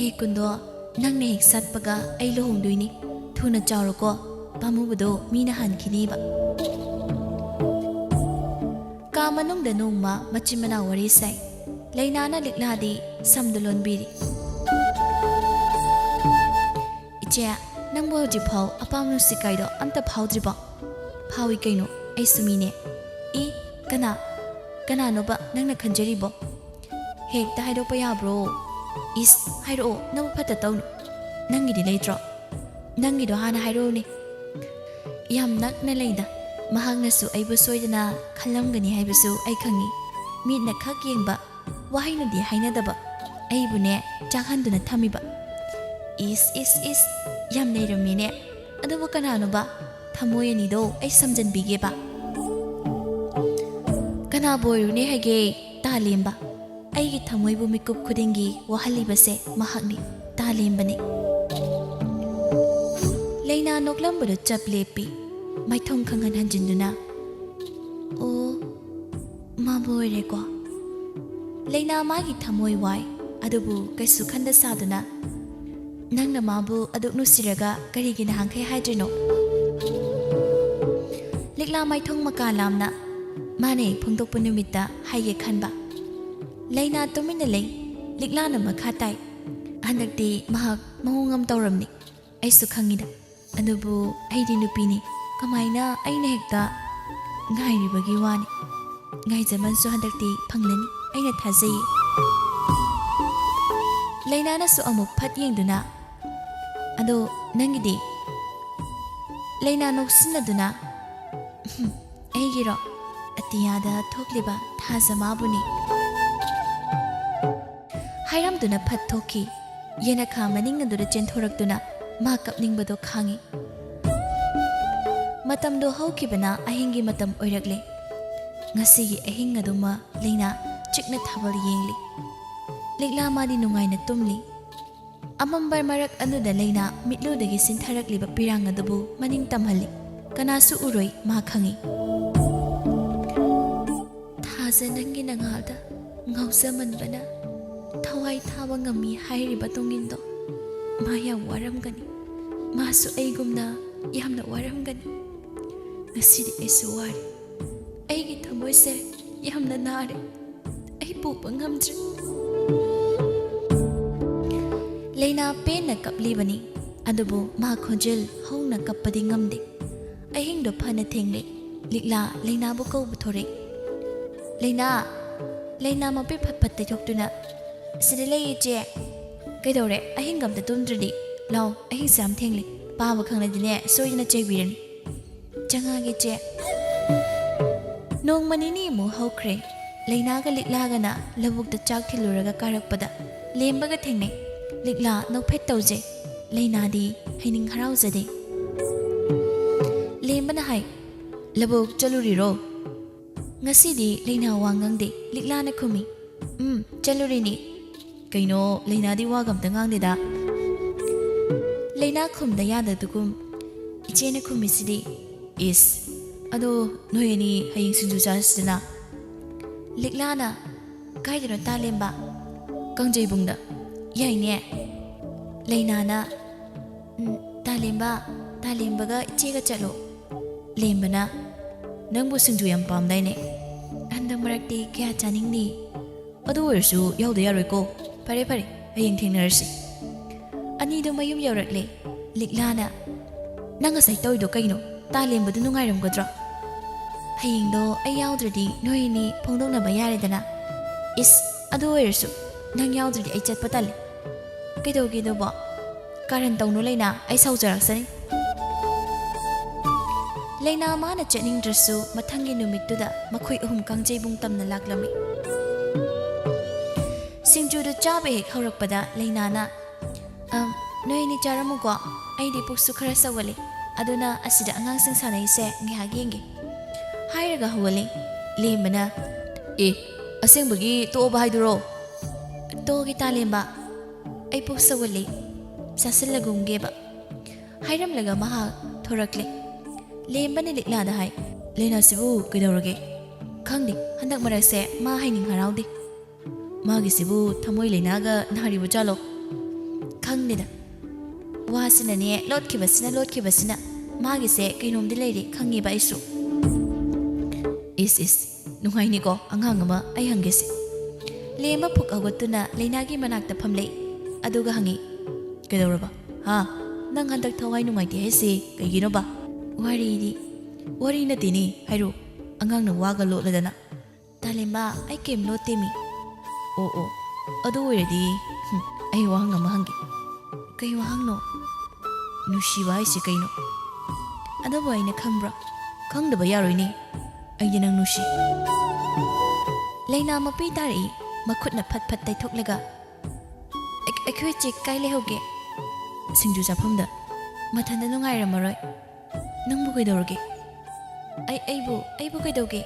"ꯑꯦ ꯀꯨꯟꯗꯣ, ꯅꯪꯅ ꯍꯦꯛ ꯁꯥꯠꯄꯒ ꯑꯩ ꯂꯨꯍꯣꯡꯗꯣꯏꯅꯤ꯫ ꯊꯨꯅ ꯆꯥꯎꯔꯣꯀꯣ, ꯄꯥꯝꯃꯨꯕꯗꯣ ꯃꯤꯅ ꯍꯥꯟꯈꯤꯅꯦꯕ꯫" ꯀꯥ ꯃꯅꯨꯡꯗ ꯅꯣꯡꯃ ꯃꯆꯤꯟ ꯃꯅꯥꯎ ꯋꯥꯔꯤ ꯁꯥꯏ꯫ ꯂꯩꯅꯥꯅ ꯂꯤꯛꯂꯥꯗꯤ ꯁꯝꯗ ꯂꯣꯟꯕꯤꯔꯤ꯫ "ꯏꯆꯦ, ꯅꯪꯕꯨ ꯍꯧꯖꯤꯛꯐꯥꯎ ꯑꯄꯥꯝꯕ ꯅꯨꯡꯁꯤꯠ ꯀꯥꯏꯗꯣ ꯑꯝꯇ ꯐꯥꯎꯗ꯭ꯔꯤꯕꯣ?" "ꯐꯥꯎꯏ ꯀꯩꯅꯣ, ꯑꯩꯁꯨ ꯃꯤꯅꯦ꯫" "ꯏ, ꯀꯅꯥ? ꯀꯅꯥꯅꯣꯕ ꯅꯪꯅ ꯈꯟꯖꯔꯤꯕꯣ?" "ꯍꯦꯛꯇ ꯍꯥꯏꯗꯣꯛꯄ ꯌꯥꯕ꯭ꯔꯣ?" "ꯏꯁ, ꯍꯥꯏꯔꯛꯑꯣ, ꯅꯕꯨꯛ ꯐꯠꯇ ꯇꯧꯅꯨ꯫ ꯅꯪꯒꯤꯗꯤ ꯂꯩꯇ꯭ꯔꯣ? ꯅꯪꯒꯤꯗꯣ ꯍꯥꯟꯅ ꯍꯥꯏꯔꯛꯎꯅꯦ꯫" "ꯌꯥꯝ ꯅꯛꯅ ꯂꯩꯗ꯫ ꯃꯍꯥꯛꯅꯁꯨ ꯑꯩꯕꯨ ꯁꯣꯏꯗꯅ ꯈꯜꯂꯝꯒꯅꯤ ꯍꯥꯏꯕꯁꯨ ꯑꯩ ꯈꯪꯏ꯫ ꯃꯤꯠꯅ ꯈꯛ ꯌꯦꯡꯕ, ꯋꯥꯍꯩꯅꯗꯤ ꯍꯥꯏꯅꯗꯕ, ꯑꯩꯕꯨꯅꯦ ꯆꯥꯛꯍꯟꯗꯨꯅ ꯊꯝꯃꯤꯕ꯫" "ꯏꯁ, ꯏꯁ, ꯏꯁ, ꯌꯥꯝ ꯂꯩꯔꯝꯃꯤꯅꯦ꯫ ꯑꯗꯨꯕꯨ ꯀꯅꯥꯅꯣꯕ? ꯊꯃꯣꯏ ꯑꯅꯤꯗꯣ ꯑꯩ ꯁꯝꯖꯟꯕꯤꯒꯦꯕ꯫" "ꯀꯅꯥꯕꯨ ꯑꯣꯏꯔꯨꯅꯦ ꯍꯥꯏꯒꯦ, ꯇꯥꯂꯦꯝꯕ? ꯑꯩꯒꯤ ꯊꯃꯣꯏꯕꯨ ꯃꯤꯀꯨꯞ ꯈꯨꯗꯤꯡꯒꯤ ꯋꯥꯍꯜꯂꯤꯕꯁꯦ ꯃꯍꯥꯛꯅꯤ, ꯇꯥꯂꯦꯝꯕꯅꯤ꯫" ꯂꯩꯅꯥ ꯅꯣꯛꯂꯝꯕꯗꯨ ꯆꯞ ꯂꯦꯞꯄꯤ, ꯃꯥꯏꯊꯣꯡ ꯈꯪꯍꯟ ꯍꯟꯖꯤꯟꯗꯨꯅ꯫ "ꯑꯣ, ꯃꯥꯕꯨ ꯑꯣꯏꯔꯦꯀꯣ꯫" ꯂꯩꯅꯥ ꯃꯥꯒꯤ ꯊꯃꯣꯏ ꯋꯥꯏ, ꯑꯗꯨꯕꯨ ꯀꯩꯁꯨ ꯈꯟꯗ ꯁꯥꯗꯨꯅ, "ꯅꯪꯅ ꯃꯥꯕꯨ ꯑꯗꯨꯛ ꯅꯨꯡꯁꯤꯔꯒ ꯀꯔꯤꯒꯤ ꯅꯍꯥꯟꯈꯩ ꯍꯥꯏꯗ꯭ꯔꯤꯅꯣ?" ꯂꯤꯛꯂꯥ ꯃꯥꯏꯊꯣꯡ ꯃꯀꯥ ꯂꯥꯝꯅ, "ꯃꯥꯅꯦ, ꯐꯣꯡꯗꯣꯛꯄ ꯅꯨꯃꯤꯠꯇ ꯍꯥꯏꯒꯦ ꯈꯟꯕ꯫" ꯂꯩꯅꯥ ꯇꯨꯃꯤꯟꯅ ꯂꯩ꯫ ꯂꯤꯛꯂꯥꯅ ꯃꯈꯥ ꯇꯥꯏ, "ꯍꯟꯗꯛꯇꯤ ꯃꯍꯥꯛ ꯃꯑꯣꯡ ꯑꯃ ꯇꯧꯔꯝꯅꯤ꯫ ꯑꯩꯁꯨ ꯈꯪꯉꯤꯗ꯫ ꯑꯗꯨꯕꯨ ꯑꯩꯗꯤ ꯅꯨꯄꯤꯅꯤ꯫ ꯀꯃꯥꯏꯅ ꯑꯩꯅ ꯍꯦꯛꯇ ꯉꯥꯏꯔꯤꯕꯒꯤ ꯋꯥꯅꯤ꯫ ꯉꯥꯏꯖꯃꯟꯁꯨ ꯍꯟꯗꯛꯇꯤ ꯐꯪꯂꯅꯤ, ꯑꯩꯅ ꯊꯥꯖꯩ꯫" ꯂꯩꯅꯥꯅꯁꯨ ꯑꯃꯨꯛ ꯐꯠ ꯌꯦꯡꯗꯨꯅ, "ꯑꯗꯣ ꯅꯪꯒꯤꯗꯤ?" ꯂꯩꯅꯥ ꯅꯣꯛꯁꯤꯟꯅꯗꯨꯅ, "ꯎꯝ, ꯑꯩꯒꯤꯔꯣ? ꯑꯇꯤꯌꯥꯗ ꯊꯣꯛꯂꯤꯕ ꯊꯥꯖꯃꯥꯕꯨꯅꯤ꯫" ꯍꯥꯏꯔꯝꯗꯨꯅ ꯐꯠ ꯊꯣꯛꯈꯤ꯫ ꯌꯦꯅꯈꯥ ꯃꯅꯤꯡ ꯑꯗꯨꯗ ꯆꯦꯟꯊꯣꯔꯛꯇꯨꯅ ꯃꯥ ꯀꯞꯅꯤꯡꯕꯗꯣ ꯈꯥꯡꯉꯤ꯫ ꯃꯇꯝꯗꯣ ꯍꯧꯈꯤꯕꯅ ꯑꯍꯤꯡꯒꯤ ꯃꯇꯝ ꯑꯣꯏꯔꯛꯂꯦ꯫ ꯉꯁꯤꯒꯤ ꯑꯍꯤꯡ ꯑꯗꯨꯃ ꯂꯩꯅꯥ ꯆꯤꯛꯅ ꯊꯥꯕꯜ ꯌꯦꯡꯂꯤ꯫ ꯂꯤꯛꯂꯥ ꯃꯥꯗꯤ ꯅꯨꯡꯉꯥꯏꯅ ꯇꯨꯝꯂꯤ꯫ ꯑꯃꯝꯕ ꯃꯔꯛ ꯑꯗꯨꯗ ꯂꯩꯅꯥ ꯃꯤꯠꯂꯨꯗꯒꯤ ꯁꯤꯟꯊꯔꯛꯂꯤꯕ ꯄꯤꯔꯥꯡ ꯑꯗꯨꯕꯨ ꯃꯅꯤꯡ ꯇꯝꯍꯜꯂꯤ꯫ ꯀꯅꯥꯁꯨ ꯎꯔꯣꯏ, ꯃꯥ ꯈꯪꯏ꯫ ꯊꯥꯖ ꯅꯪꯒꯤ ꯅꯉꯥꯜꯗ ꯉꯥꯎꯖꯃꯟꯕꯅ ꯊꯋꯥꯏ ꯊꯥꯕ ꯉꯝꯃꯤ ꯍꯥꯏꯔꯤꯕ ꯇꯣꯡꯉꯤꯟꯗꯣ ꯃꯥ ꯌꯥꯝ ꯋꯥꯔꯝꯒꯅꯤ꯫ ꯃꯥꯁꯨ ꯑꯩꯒꯨꯝꯅ ꯌꯥꯝꯅ ꯋꯥꯔꯝꯒꯅꯤ꯫ ꯉꯁꯤꯗꯤ ꯑꯩꯁꯨ ꯋꯥꯔꯦ꯫ ꯑꯩꯒꯤ ꯊꯃꯣꯏꯁꯦ ꯌꯥꯝꯅ ꯅꯥꯔꯦ꯫ ꯑꯩ ꯄꯨꯕ ꯉꯝꯗ꯭ꯔꯦ꯫ ꯂꯩꯅꯥ ꯄꯦꯟꯅ ꯀꯞꯂꯤꯕꯅꯤ, ꯑꯗꯨꯕꯨ ꯃꯥ ꯈꯣꯟꯖꯦꯜ ꯍꯧꯅ ꯀꯞꯄꯗꯤ ꯉꯝꯗꯦ꯫ ꯑꯍꯤꯡꯗꯣ ꯐꯅ ꯊꯦꯡꯂꯦ꯫ ꯂꯤꯛꯂꯥ ꯂꯩꯅꯥꯕꯨ ꯀꯧꯕ ꯊꯣꯔꯛꯏ꯫ "ꯂꯩꯅꯥ!" ꯂꯩꯅꯥ ꯃꯄꯤ ꯐꯠ ꯐꯠ ꯇꯩꯊꯣꯛꯇꯨꯅ, "ꯁꯤꯗ ꯂꯩ, ꯏꯆꯦ꯫ ꯀꯩꯗꯧꯔꯦ? ꯑꯍꯤꯡꯒ ꯑꯝꯇ ꯇꯨꯝꯗ꯭ꯔꯗꯤ? ꯂꯥꯎ, ꯑꯍꯤꯡꯁꯦ ꯌꯥꯝ ꯊꯦꯡꯂꯦ꯫ ꯄꯥꯕ ꯈꯪꯂꯗꯤꯅꯦ, ꯁꯣꯏꯗꯅ ꯆꯩꯕꯤꯔꯅꯤ꯫ ꯆꯪꯉꯛꯑꯒꯦ, ꯏꯆꯦ꯫" ꯅꯣꯡꯃ ꯅꯤꯅꯤꯃꯨꯛ ꯍꯧꯈ꯭ꯔꯦ꯫ ꯂꯩꯅꯥꯒ ꯂꯤꯛꯂꯥꯒꯅ ꯂꯧꯕꯨꯛꯇ ꯆꯥꯛ ꯊꯤꯜꯂꯨꯔꯒ ꯀꯥꯔꯛꯄꯗ ꯂꯦꯝꯕꯒ ꯊꯦꯡꯅꯩ꯫ ꯂꯤꯛꯂꯥ ꯅꯣꯛꯐꯦꯠ ꯇꯧꯖꯩ꯫ ꯂꯩꯅꯥꯗꯤ ꯍꯩꯅꯤꯡ ꯍꯔꯥꯎꯖꯗꯦ꯫ ꯂꯦꯝꯕꯅ ꯍꯥꯏ, "ꯂꯧꯕꯨꯛ ꯆꯠꯂꯨꯔꯤꯔꯣ?" ꯉꯁꯤꯗꯤ ꯂꯩꯅꯥ ꯋꯥ ꯉꯥꯡꯗꯦ꯫ ꯂꯤꯛꯂꯥꯅ ꯈꯨꯝꯃꯤ, "ꯎꯝ, ꯆꯠꯂꯨꯔꯤꯅꯤ꯫" "ꯀꯩꯅꯣ, ꯂꯩꯅꯥꯗꯤ ꯋꯥꯒ ꯑꯝꯇ ꯉꯥꯡꯗꯦꯗ?" ꯂꯩꯅꯥ ꯈꯨꯝꯗ ꯌꯥꯗꯗꯨꯒꯨꯝ ꯏꯆꯦꯅ ꯈꯨꯝꯃꯤꯁꯤꯗꯤ꯫ "ꯏꯁ, ꯑꯗꯣ ꯅꯣꯏ ꯑꯅꯤ ꯍꯌꯦꯡ ꯁꯤꯡꯖꯨ ꯆꯥꯁꯤꯗꯅ?" ꯂꯤꯛꯂꯥꯅ, "ꯀꯥꯏꯗꯅꯣ ꯇꯥꯂꯦꯝꯕ?" "ꯀꯥꯡꯖꯩꯕꯨꯡꯗ꯫" "ꯌꯥꯏꯅꯦ꯫" ꯂꯩꯅꯥꯅ, "ꯎꯝ, ꯇꯥꯂꯦꯝꯕ, ꯇꯥꯂꯦꯝꯕꯒ ꯏꯆꯦꯒ ꯆꯠꯂꯣ꯫" ꯂꯦꯝꯕꯅ, "ꯅꯪꯕꯨ ꯁꯤꯡꯖꯨ ꯌꯥꯝ ꯄꯥꯝꯗꯥꯏꯅꯦ?" "ꯍꯟꯗꯛ ꯃꯔꯛꯇꯤ ꯀꯌꯥ ꯆꯥꯅꯤꯡꯗꯦ꯫" "ꯑꯗꯨ ꯑꯣꯏꯔꯁꯨ ꯌꯥꯎꯗ ꯌꯥꯔꯣꯏꯀꯣ꯫" "ꯐꯔꯦ, ꯐꯔꯦ, ꯍꯌꯦꯡ ꯊꯦꯡꯅꯔꯁꯤ꯫" ꯑꯅꯤꯗꯣ ꯃꯌꯨꯝ ꯌꯧꯔꯛꯂꯦ꯫ ꯂꯤꯛꯂꯥꯅ, "ꯅꯪ ꯉꯁꯥꯏ ꯇꯧꯔꯤꯗꯣ ꯀꯩꯅꯣ? ꯇꯥꯂꯦꯝꯕꯗꯨ ꯅꯨꯡꯉꯥꯏꯔꯝꯒꯗ꯭ꯔꯣ?" "ꯍꯌꯦꯡꯗꯣ ꯑꯩ ꯌꯥꯎꯗ꯭ꯔꯗꯤ ꯅꯣꯏ ꯑꯅꯤ ꯐꯣꯡꯗꯣꯛꯅꯕ ꯌꯥꯔꯦꯗꯅ꯫" "ꯏꯁ, ꯑꯗꯨ ꯑꯣꯏꯔꯁꯨ ꯅꯪ ꯌꯥꯎꯗ꯭ꯔꯗꯤ ꯑꯩ ꯆꯠꯄ ꯇꯜꯂꯦ꯫" "ꯀꯩꯗꯧꯒꯦ ꯑꯗꯨꯕꯣ?" "ꯀꯥꯔꯟ ꯇꯧꯅꯨ ꯂꯩꯅꯥ, ꯑꯩ ꯁꯥꯎꯖꯔꯛꯆꯅꯤ꯫" ꯂꯩꯅꯥ ꯃꯥꯅ ꯆꯠꯅꯤꯡꯗ꯭ꯔꯁꯨ ꯃꯊꯪꯒꯤ ꯅꯨꯃꯤꯠꯇꯨꯗ ꯃꯈꯣꯏ ꯑꯍꯨꯝ ꯀꯥꯡꯖꯩꯕꯨꯡ ꯇꯝꯅ ꯂꯥꯛꯂꯝꯃꯤ꯫ ꯁꯤꯡꯖꯨꯗꯨ ꯆꯥꯕ ꯍꯦꯛ ꯍꯧꯔꯛꯄꯗ ꯂꯩꯅꯥꯅ, "ꯑꯝ, ꯅꯣꯏ ꯑꯅꯤ ꯆꯥꯔꯝꯃꯨꯀꯣ, ꯑꯩꯗꯤ ꯄꯨꯛꯁꯨ ꯈꯔ ꯁꯧꯒꯠꯂꯤ, ꯑꯗꯨꯅ ꯑꯁꯤꯗ ꯑꯉꯥꯡꯁꯤꯡ ꯁꯥꯟꯅꯩꯁꯦ ꯉꯥꯏꯍꯥꯛ ꯌꯦꯡꯒꯦ" ꯍꯥꯏꯔꯒ ꯍꯧꯒꯠꯂꯦ꯫ ꯂꯦꯝꯕꯅ, "ꯑꯦ, ꯑꯁꯦꯡꯕꯒꯤ ꯇꯣꯛꯑꯕ ꯍꯥꯏꯗꯨꯔꯣ?" "ꯇꯣꯛꯑꯒꯦ ꯇꯥꯂꯦꯝꯕ, ꯑꯩ ꯄꯨꯛ ꯁꯧꯒꯠꯂꯤ, ꯆꯥꯁꯤꯜꯂꯒꯨꯝꯒꯦꯕ" ꯍꯥꯏꯔꯝꯂꯒ ꯃꯍꯥꯛ ꯊꯣꯔꯛꯂꯦ꯫ ꯂꯦꯝꯕꯅ ꯂꯤꯛꯂꯥꯗ ꯍꯥꯏ, "ꯂꯩꯅꯥꯁꯤꯕꯨ ꯀꯩꯗꯧꯔꯒꯦ? ꯈꯪꯗꯦ, ꯍꯟꯗꯛ ꯃꯔꯛꯁꯦ ꯃꯥ ꯍꯥꯏꯅꯤꯡ ꯍꯔꯥꯎꯗꯦ꯫ ꯃꯥꯒꯤꯁꯤꯕꯨ ꯊꯃꯣꯏ ꯂꯩꯅꯥꯒ ꯅꯥꯔꯤꯕ ꯖꯥꯠꯂꯣ? ꯈꯪꯗꯦꯗ꯫ ꯋꯥꯁꯤꯅꯅꯦ ꯂꯣꯠꯈꯤꯕꯁꯤꯅ ꯂꯣꯠꯈꯤꯕꯁꯤꯅ꯫ ꯃꯥꯒꯤꯁꯦ ꯀꯩꯅꯣꯝꯗꯤ ꯂꯩꯔꯦ ꯈꯪꯉꯦꯕ ꯑꯩꯁꯨ"꯫ "ꯏꯁ ꯏꯁ, ꯅꯨꯡꯉꯥꯏꯅꯤꯀꯣ ꯑꯉꯥꯡ ꯑꯃ꯫ ꯑꯩ ꯍꯪꯒꯦꯁꯦ"꯫ ꯂꯦꯝꯕ ꯐꯨꯛ ꯍꯧꯒꯠꯇꯨꯅ ꯂꯩꯅꯥꯒꯤ ꯃꯅꯥꯛꯇ ꯐꯝꯂꯦ꯫ ꯑꯗꯨꯒ ꯍꯪꯉꯤ, "ꯀꯩꯗꯧꯔꯕ? ꯍꯥ? ꯅꯪ ꯍꯟꯗꯛ ꯊꯋꯥꯏ ꯅꯨꯡꯉꯥꯏꯇꯦ ꯍꯥꯏꯁꯦ ꯀꯩꯒꯤꯅꯣꯕ?" "ꯋꯥꯔꯤꯗꯤ"꯫ "ꯋꯥꯔꯤ ꯅꯠꯇꯦꯅꯦ, ꯍꯥꯏꯔꯣ꯫ ꯑꯉꯥꯡꯅ ꯋꯥꯒ ꯂꯣꯠꯂꯗꯅ"꯫ "ꯇꯥꯂꯦꯝꯕ, ꯑꯩ ꯀꯩꯝ ꯂꯣꯠꯇꯦꯃꯤ"꯫ "ꯑꯣ ꯑꯣ, ꯑꯗꯨ ꯑꯣꯏꯔꯗꯤ, ꯍꯨꯝ, ꯑꯩ ꯋꯥꯍꯪ ꯑꯃ ꯍꯪꯒꯦ"꯫ "ꯀꯩ ꯋꯥꯍꯪꯅꯣ?" "ꯅꯨꯡꯁꯤꯕ ꯍꯥꯏꯁꯦ ꯀꯩꯅꯣ?" "ꯑꯗꯨꯕꯨ ꯑꯩꯅ ꯈꯪꯕ꯭ꯔꯣ?" "ꯈꯪꯗꯕ ꯌꯥꯔꯣꯏꯅꯦ, ꯑꯩꯗꯤ ꯅꯪ ꯅꯨꯡꯁꯤ"꯫ ꯂꯩꯅꯥ ꯃꯄꯤ ꯇꯥꯔꯛꯏ, ꯃꯈꯨꯠꯅ ꯐꯠ ꯐꯠ ꯇꯩꯊꯣꯛꯂꯒ꯫ "ꯑꯩ-, ꯑꯩꯈꯣꯏ ꯆꯦ ꯀꯥꯏ ꯂꯩꯍꯧꯒꯦ?" "ꯁꯤꯡꯖꯨ ꯆꯥꯐꯝꯗ"꯫ "ꯃꯊꯟꯇ ꯅꯨꯡꯉꯥꯏꯔꯝꯃꯔꯣꯏ"꯫ "ꯅꯪꯕꯨ ꯀꯩꯗꯧꯔꯒꯦ?" "ꯑꯩ, ꯑꯩꯕꯨ, ꯑꯩꯕꯨ ꯀꯩꯗꯧꯒꯦ?"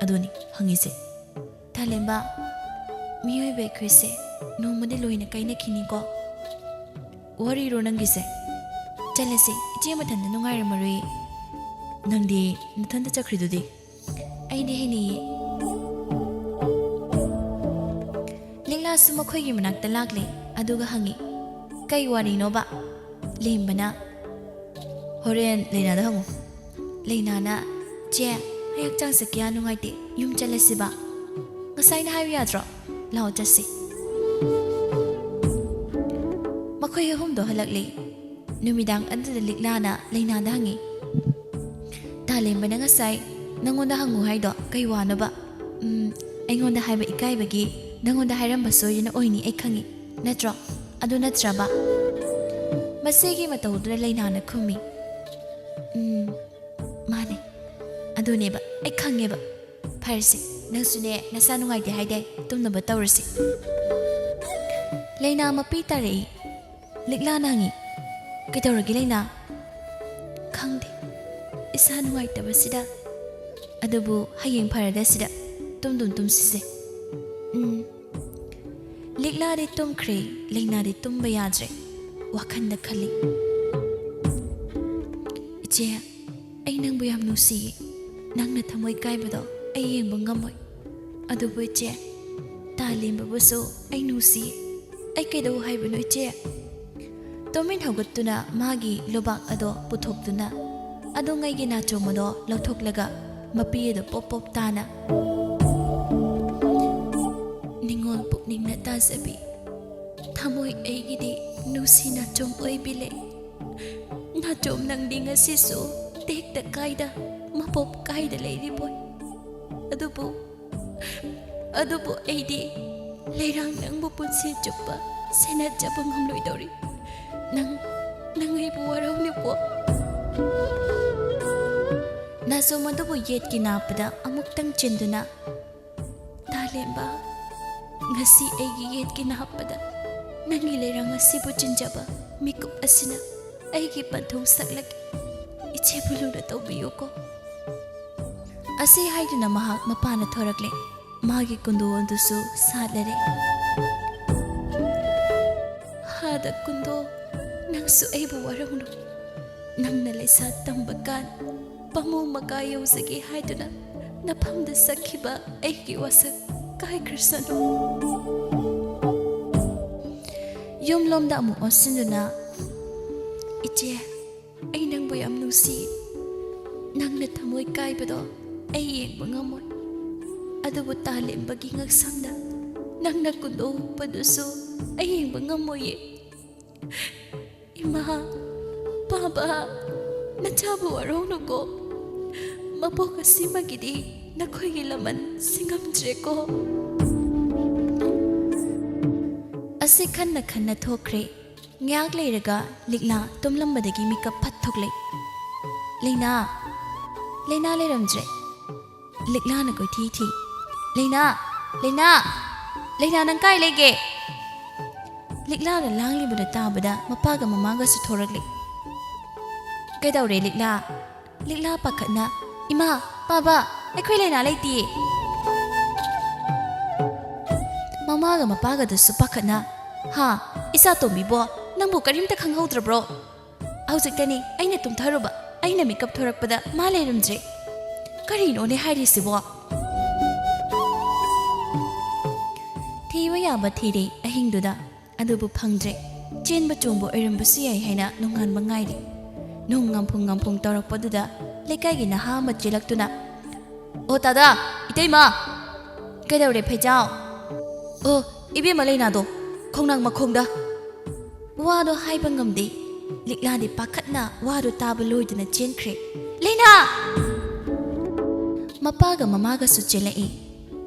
"ꯑꯗꯨꯅꯤ ꯍꯪꯉꯤꯁꯦ"꯫ "ꯇꯥꯂꯦꯝꯕ, ꯃꯤꯑꯣꯏꯕ ꯑꯩꯈꯣꯏꯁꯦ ꯅꯣꯡꯃꯗꯤ ꯂꯣꯏꯅ ꯀꯥꯏꯅꯈꯤꯅꯤꯀꯣ"꯫ "ꯋꯥꯔꯤꯔꯣ ꯅꯪꯒꯤꯁꯦ? ꯆꯠꯂꯁꯦ, ꯏꯆꯦ ꯃꯊꯟꯇ ꯅꯨꯡꯉꯥꯏꯔꯝꯃꯔꯣꯏꯌꯦ"꯫ "ꯅꯪꯗꯤ ꯅꯊꯟꯇ ꯆꯠꯈ꯭ꯔꯤꯗꯨꯗꯤ"꯫ "ꯑꯩꯗꯤ ꯍꯩꯅꯩꯌꯦ"꯫ ꯂꯤꯛꯂꯥꯁꯨ ꯃꯈꯣꯏꯒꯤ ꯃꯅꯥꯛꯇ ꯂꯥꯛꯂꯦ, ꯑꯗꯨꯒ ꯍꯪꯉꯤ, "ꯀꯩ ꯋꯥꯔꯤꯅꯣꯕ?" ꯂꯦꯝꯕꯅ, "ꯍꯣꯔꯦꯟ ꯂꯩꯅꯥꯗ ꯍꯪꯉꯨ"꯫ ꯂꯩꯅꯥꯅ, "ꯆꯦ, ꯑꯩ ꯍꯛꯆꯥꯡꯁꯦ ꯀꯌꯥ ꯅꯨꯡꯉꯥꯏꯇꯦ, ꯌꯨꯝ ꯆꯠꯂꯁꯤꯕ"꯫ "ꯉꯁꯥꯏꯅ ꯍꯥꯏꯌꯨ ꯌꯥꯗ꯭ꯔꯣ? ꯂꯥꯛꯑꯣ ꯆꯠꯁꯤ"꯫ ꯃꯈꯣꯏ ꯑꯍꯨꯝꯗꯣ ꯍꯜꯂꯛꯂꯦ꯫ ꯅꯨꯃꯤꯗꯥꯡ ꯑꯗꯨꯗ ꯂꯤꯛꯂꯥꯅ ꯂꯩꯅꯥꯗ ꯍꯪꯉꯤ, "ꯇꯥꯂꯦꯝꯕꯅ ꯉꯁꯥꯏ ꯅꯪꯉꯣꯟꯗ ꯍꯪꯉꯨ ꯍꯥꯏꯗꯣ ꯀꯩ ꯋꯥꯅꯣꯕ?" "ꯎꯝ, ꯑꯩꯉꯣꯟꯗ ꯍꯥꯏꯕ ꯏꯀꯥꯏꯕꯒꯤ ꯅꯪꯉꯣꯟꯗ ꯍꯥꯏꯔꯝꯕ ꯁꯣꯏꯗꯅ ꯑꯣꯏꯅꯤ ꯑꯩ ꯈꯪꯉꯤ, ꯅꯠꯇ꯭ꯔꯣ? ꯑꯗꯨ ꯅꯠꯇ꯭ꯔꯕ?" ꯃꯁꯤꯒꯤ ꯃꯇꯧꯗꯨꯗ ꯂꯩꯅꯥꯅ ꯈꯨꯝꯃꯤ, "ꯎꯝ, ꯃꯥꯅꯦ꯫ ꯑꯗꯨꯅꯦꯕ, ꯑꯩ ꯈꯪꯉꯦꯕ꯫ ꯐꯔꯁꯦ, ꯅꯪꯁꯨꯅꯦ ꯅꯁꯥ ꯅꯨꯡꯉꯥꯏꯇꯦ ꯍꯥꯏꯗꯥꯏ, ꯇꯨꯝꯅꯕ ꯇꯧꯔꯁꯤ"꯫ ꯂꯩꯅꯥ ꯃꯄꯤ ꯇꯥꯔꯛꯏ꯫ ꯂꯤꯛꯂꯥꯅ ꯍꯪꯉꯤ, "ꯀꯩꯗꯧꯔꯒꯦ ꯂꯩꯅꯥ?" "ꯈꯪꯗꯦ, ꯏꯁꯥ ꯅꯨꯡꯉꯥꯏꯇꯕꯁꯤꯗ꯫ ꯑꯗꯨꯕꯨ ꯍꯌꯦꯡ ꯐꯔꯗ ꯁꯤꯗ ꯇꯨꯝꯗꯨꯝ ꯇꯨꯝꯁꯤꯁꯦ꯫" ꯎꯝ꯫ ꯂꯤꯛꯂꯥꯗꯤ ꯇꯨꯝꯈ꯭ꯔꯦ, ꯂꯩꯅꯥꯗꯤ ꯇꯨꯝꯕ ꯌꯥꯗ꯭ꯔꯦ꯫ ꯋꯥꯈꯜꯗ ꯈꯜꯂꯤ, "ꯏꯆꯦ, ꯑꯩ ꯅꯪꯕꯨ ꯌꯥꯝ ꯅꯨꯡꯁꯤꯌꯦ꯫ ꯅꯪꯅ ꯊꯃꯣꯏ ꯀꯥꯏꯕꯗꯣ ꯑꯩ ꯌꯦꯡꯕ ꯉꯝꯃꯣꯏ꯫ ꯑꯗꯨꯕꯨ ꯏꯆꯦ, ꯇꯥꯂꯦꯝꯕꯕꯨꯁꯨ ꯑꯩ ꯅꯨꯡꯁꯤꯌꯦ꯫ ꯑꯩ ꯀꯩꯗꯧ ꯍꯥꯏꯕꯅꯣ ꯏꯆꯦ?" ꯇꯨꯃꯤꯟ ꯍꯧꯒꯠꯇꯨꯅ ꯃꯥꯒꯤ ꯂꯨꯕꯥꯛ ꯑꯗꯣ ꯄꯨꯊꯣꯛꯇꯨꯅ ꯑꯗꯣꯉꯩꯒꯤ ꯅꯥꯆꯣꯝ ꯑꯗꯣ ꯂꯧꯊꯣꯛꯂꯒ ꯃꯄꯤ ꯑꯗꯨ ꯄꯣꯞ ꯄꯣꯞ ꯇꯥꯅ, "ꯅꯤꯡꯉꯣꯜ ꯄꯨꯛꯅꯤꯡꯅ ꯇꯥꯖꯕꯤ, ꯊꯃꯣꯏ ꯑꯩꯒꯤꯗꯤ ꯅꯨꯡꯁꯤ ꯅꯥꯆꯣꯝ ꯑꯣꯏꯕꯤ ꯂꯩ꯫ ꯅꯥꯆꯣꯝ ꯅꯪꯗꯤ ꯉꯁꯤꯁꯨ ꯇꯦꯛꯇ ꯀꯥꯏꯗ, ꯃꯄꯣꯞ ꯀꯥꯏꯗ ꯂꯩꯔꯤꯕꯣꯏ꯫ ꯑꯗꯨꯕꯨ, ꯑꯗꯨꯕꯨ ꯑꯩꯗꯤ ꯂꯩꯔꯥꯡ ꯅꯪꯕꯨ ꯄꯨꯟꯁꯤ ꯆꯨꯞꯄ ꯁꯦꯟꯅꯖꯕ ꯉꯝꯂꯣꯏꯗꯧꯔꯤ꯫ ꯅꯪ, ꯅꯪ ꯑꯩꯕꯨ ꯋꯥꯔꯧꯅꯨꯀꯣ꯫" ꯅꯥꯆꯣꯝ ꯑꯗꯨꯕꯨ ꯌꯦꯠꯀꯤ ꯅꯥꯞꯄꯗ ꯑꯃꯨꯛꯇꯪ ꯆꯤꯟꯗꯨꯅ, "ꯇꯥꯂꯦꯝꯕ, ꯉꯁꯤ ꯑꯩꯒꯤ ꯌꯦꯠꯀꯤ ꯅꯥꯞꯄꯗ ꯅꯪꯒꯤ ꯂꯩꯔꯥꯡ ꯑꯁꯤꯕꯨ ꯆꯤꯟꯖꯕ ꯃꯤꯀꯨꯞ ꯑꯁꯤꯅ ꯑꯩꯒꯤ ꯄꯟꯊꯨꯡ ꯁꯛꯂꯒꯦ꯫ ꯏꯆꯦꯕꯨ ꯂꯨꯅ ꯇꯧꯕꯤꯌꯨꯀꯣ꯫" ꯑꯁꯤ ꯍꯥꯏꯗꯨꯅ ꯃꯍꯥꯛ ꯃꯄꯥꯟꯗ ꯊꯣꯔꯛꯂꯦ꯫ ꯃꯥꯒꯤ ꯀꯨꯟꯗꯣ ꯑꯗꯨꯁꯨ ꯁꯥꯠꯂꯔꯦ꯫ "ꯍꯥꯗ ꯀꯨꯟꯗꯣ, ꯅꯪꯁꯨ ꯑꯩꯕꯨ ꯋꯥꯔꯧꯅꯨ꯫ ꯅꯪꯅ ꯂꯩꯁꯥ ꯇꯝꯕ ꯀꯥꯟ ꯄꯥꯃꯨ ꯃꯀꯥ ꯌꯧꯖꯒꯦ ꯍꯥꯏꯗꯨꯅ ꯅꯐꯝꯗ ꯆꯠꯈꯤꯕ ꯑꯩꯒꯤ ꯋꯥꯁꯛ ꯀꯥꯏꯈ꯭ꯔꯁꯅꯨ꯫" ꯌꯨꯝꯂꯣꯝꯗ ꯑꯃꯨꯛ ꯑꯣꯟꯁꯤꯟꯗꯨꯅ, "ꯏꯆꯦ, ꯑꯩ ꯅꯪꯕꯨ ꯌꯥꯝ ꯅꯨꯡꯁꯤ꯫ ꯅꯪꯅ ꯊꯃꯣꯏ ꯀꯥꯏꯕꯗꯣ ꯑꯩ ꯌꯦꯡꯕ ꯉꯝꯃꯣꯏ꯫ ꯑꯗꯨꯕꯨ ꯇꯥꯂꯦꯝꯕꯒꯤ ꯉꯛꯁꯝꯗ ꯅꯪꯅ ꯀꯨꯟꯗꯣ ꯍꯨꯛꯄꯗꯨꯁꯨ ꯑꯩ ꯌꯦꯡꯕ ꯉꯝꯃꯣꯏꯌꯦ꯫ ꯏꯃꯥ, ꯄꯥꯕ, ꯅꯆꯥꯕꯨ ꯋꯥꯔꯧꯅꯨꯀꯣ꯫ ꯃꯄꯣꯛ ꯑꯁꯤꯃꯒꯤꯗꯤ ꯅꯈꯣꯏꯒꯤ ꯂꯃꯟ ꯁꯤꯡꯉꯝꯗ꯭ꯔꯦꯀꯣ꯫" ꯑꯁꯤ ꯈꯟꯅ ꯈꯟꯅ ꯊꯣꯛꯈ꯭ꯔꯦ꯫ ꯉꯥꯏꯍꯥꯛ ꯂꯩꯔꯒ ꯂꯤꯛꯂꯥ ꯇꯨꯝꯂꯝꯕꯗꯒꯤ ꯃꯤꯀꯞ ꯐꯠ ꯊꯣꯛꯂꯛꯏ꯫ "ꯂꯩꯅꯥ, ꯂꯩꯅꯥ ꯂꯩꯔꯝꯗ꯭ꯔꯦ꯫" ꯂꯤꯛꯂꯥꯅ ꯀꯣꯏꯊꯤ ꯊꯤ꯫ "ꯂꯩꯅꯥ, ꯂꯩꯅꯥ, ꯂꯩꯅꯥ, ꯅꯪ ꯀꯥꯏ ꯂꯩꯒꯦ?" ꯂꯤꯛꯂꯥꯅ ꯂꯥꯡꯂꯤꯕꯗꯨ ꯇꯥꯕꯗ ꯃꯄꯥꯒ ꯃꯃꯥꯒꯁꯨ ꯊꯣꯔꯛꯂꯤ꯫ "ꯀꯩꯗꯧꯔꯦ ꯂꯤꯛꯂꯥ?" ꯂꯤꯛꯂꯥ ꯄꯥꯈꯠꯅ, "ꯏꯃꯥ, ꯄꯥꯕ, ꯑꯩꯈꯣꯏ ꯂꯩꯅꯥ ꯂꯩꯇꯤꯌꯦ꯫" ꯃꯃꯥꯒ ꯃꯄꯥꯒꯗꯨꯁꯨ ꯄꯥꯈꯠꯅ, "ꯍꯥ, ꯏꯆꯥ ꯇꯣꯝꯕꯤꯕꯣ, ꯅꯪꯕꯨ ꯀꯔꯤꯝꯇ ꯈꯪꯍꯧꯗ꯭ꯔꯕ꯭ꯔꯣ? ꯍꯧꯖꯤꯛꯇꯅꯤ ꯑꯩꯅ ꯇꯨꯝꯊꯔꯨꯕ, ꯑꯩꯅ ꯃꯤꯀꯞ ꯊꯣꯔꯛꯄꯗ ꯃꯥ ꯂꯩꯔꯝꯗ꯭ꯔꯦ꯫ ꯀꯔꯤꯅꯣꯅꯦ ꯍꯥꯏꯔꯤꯁꯤꯕꯣ?" ꯊꯤꯕ ꯌꯥꯕ ꯊꯤꯔꯦ ꯑꯍꯤꯡꯗꯨꯗ, ꯑꯗꯨꯕꯨ ꯐꯪꯗ꯭ꯔꯦ꯫ ꯆꯦꯟꯕ ꯆꯣꯡꯕ ꯑꯣꯏꯔꯝꯕꯁꯨ ꯌꯥꯏ ꯍꯥꯏꯅ ꯅꯣꯡꯉꯥꯟꯕ ꯉꯥꯏꯔꯤ꯫ ꯅꯣꯡ ꯉꯝꯐꯨꯡ ꯉꯝꯐꯨꯡ ꯇꯧꯔꯛꯄꯗꯨꯗ ꯂꯩꯀꯥꯏꯒꯤ ꯅꯍꯥ ꯑꯃ ꯆꯦꯜꯂꯛꯇꯨꯅ, "ꯑꯣ ꯇꯥꯗꯥ, ꯏꯇꯩꯃ!" "ꯀꯩꯗꯧꯔꯦ ꯐꯩꯖꯥꯎ?" "ꯑꯣ, ꯏꯕꯦꯝꯃ ꯂꯩꯅꯥꯗꯣ ꯈꯣꯡꯅꯥꯡ ꯃꯈꯣꯡꯗ꯫" ꯋꯥꯗꯣ ꯍꯥꯏꯕ ꯉꯝꯗꯦ꯫ ꯂꯤꯛꯂꯥꯗꯤ ꯄꯥꯈꯠꯅ ꯋꯥꯗꯣ ꯇꯥꯕ ꯂꯣꯏꯗꯅ ꯆꯦꯟꯈ꯭ꯔꯦ꯫ "ꯂꯩꯅꯥ!" ꯃꯄꯥꯒ ꯃꯃꯥꯒꯁꯨ ꯆꯦꯜꯂꯛꯏ꯫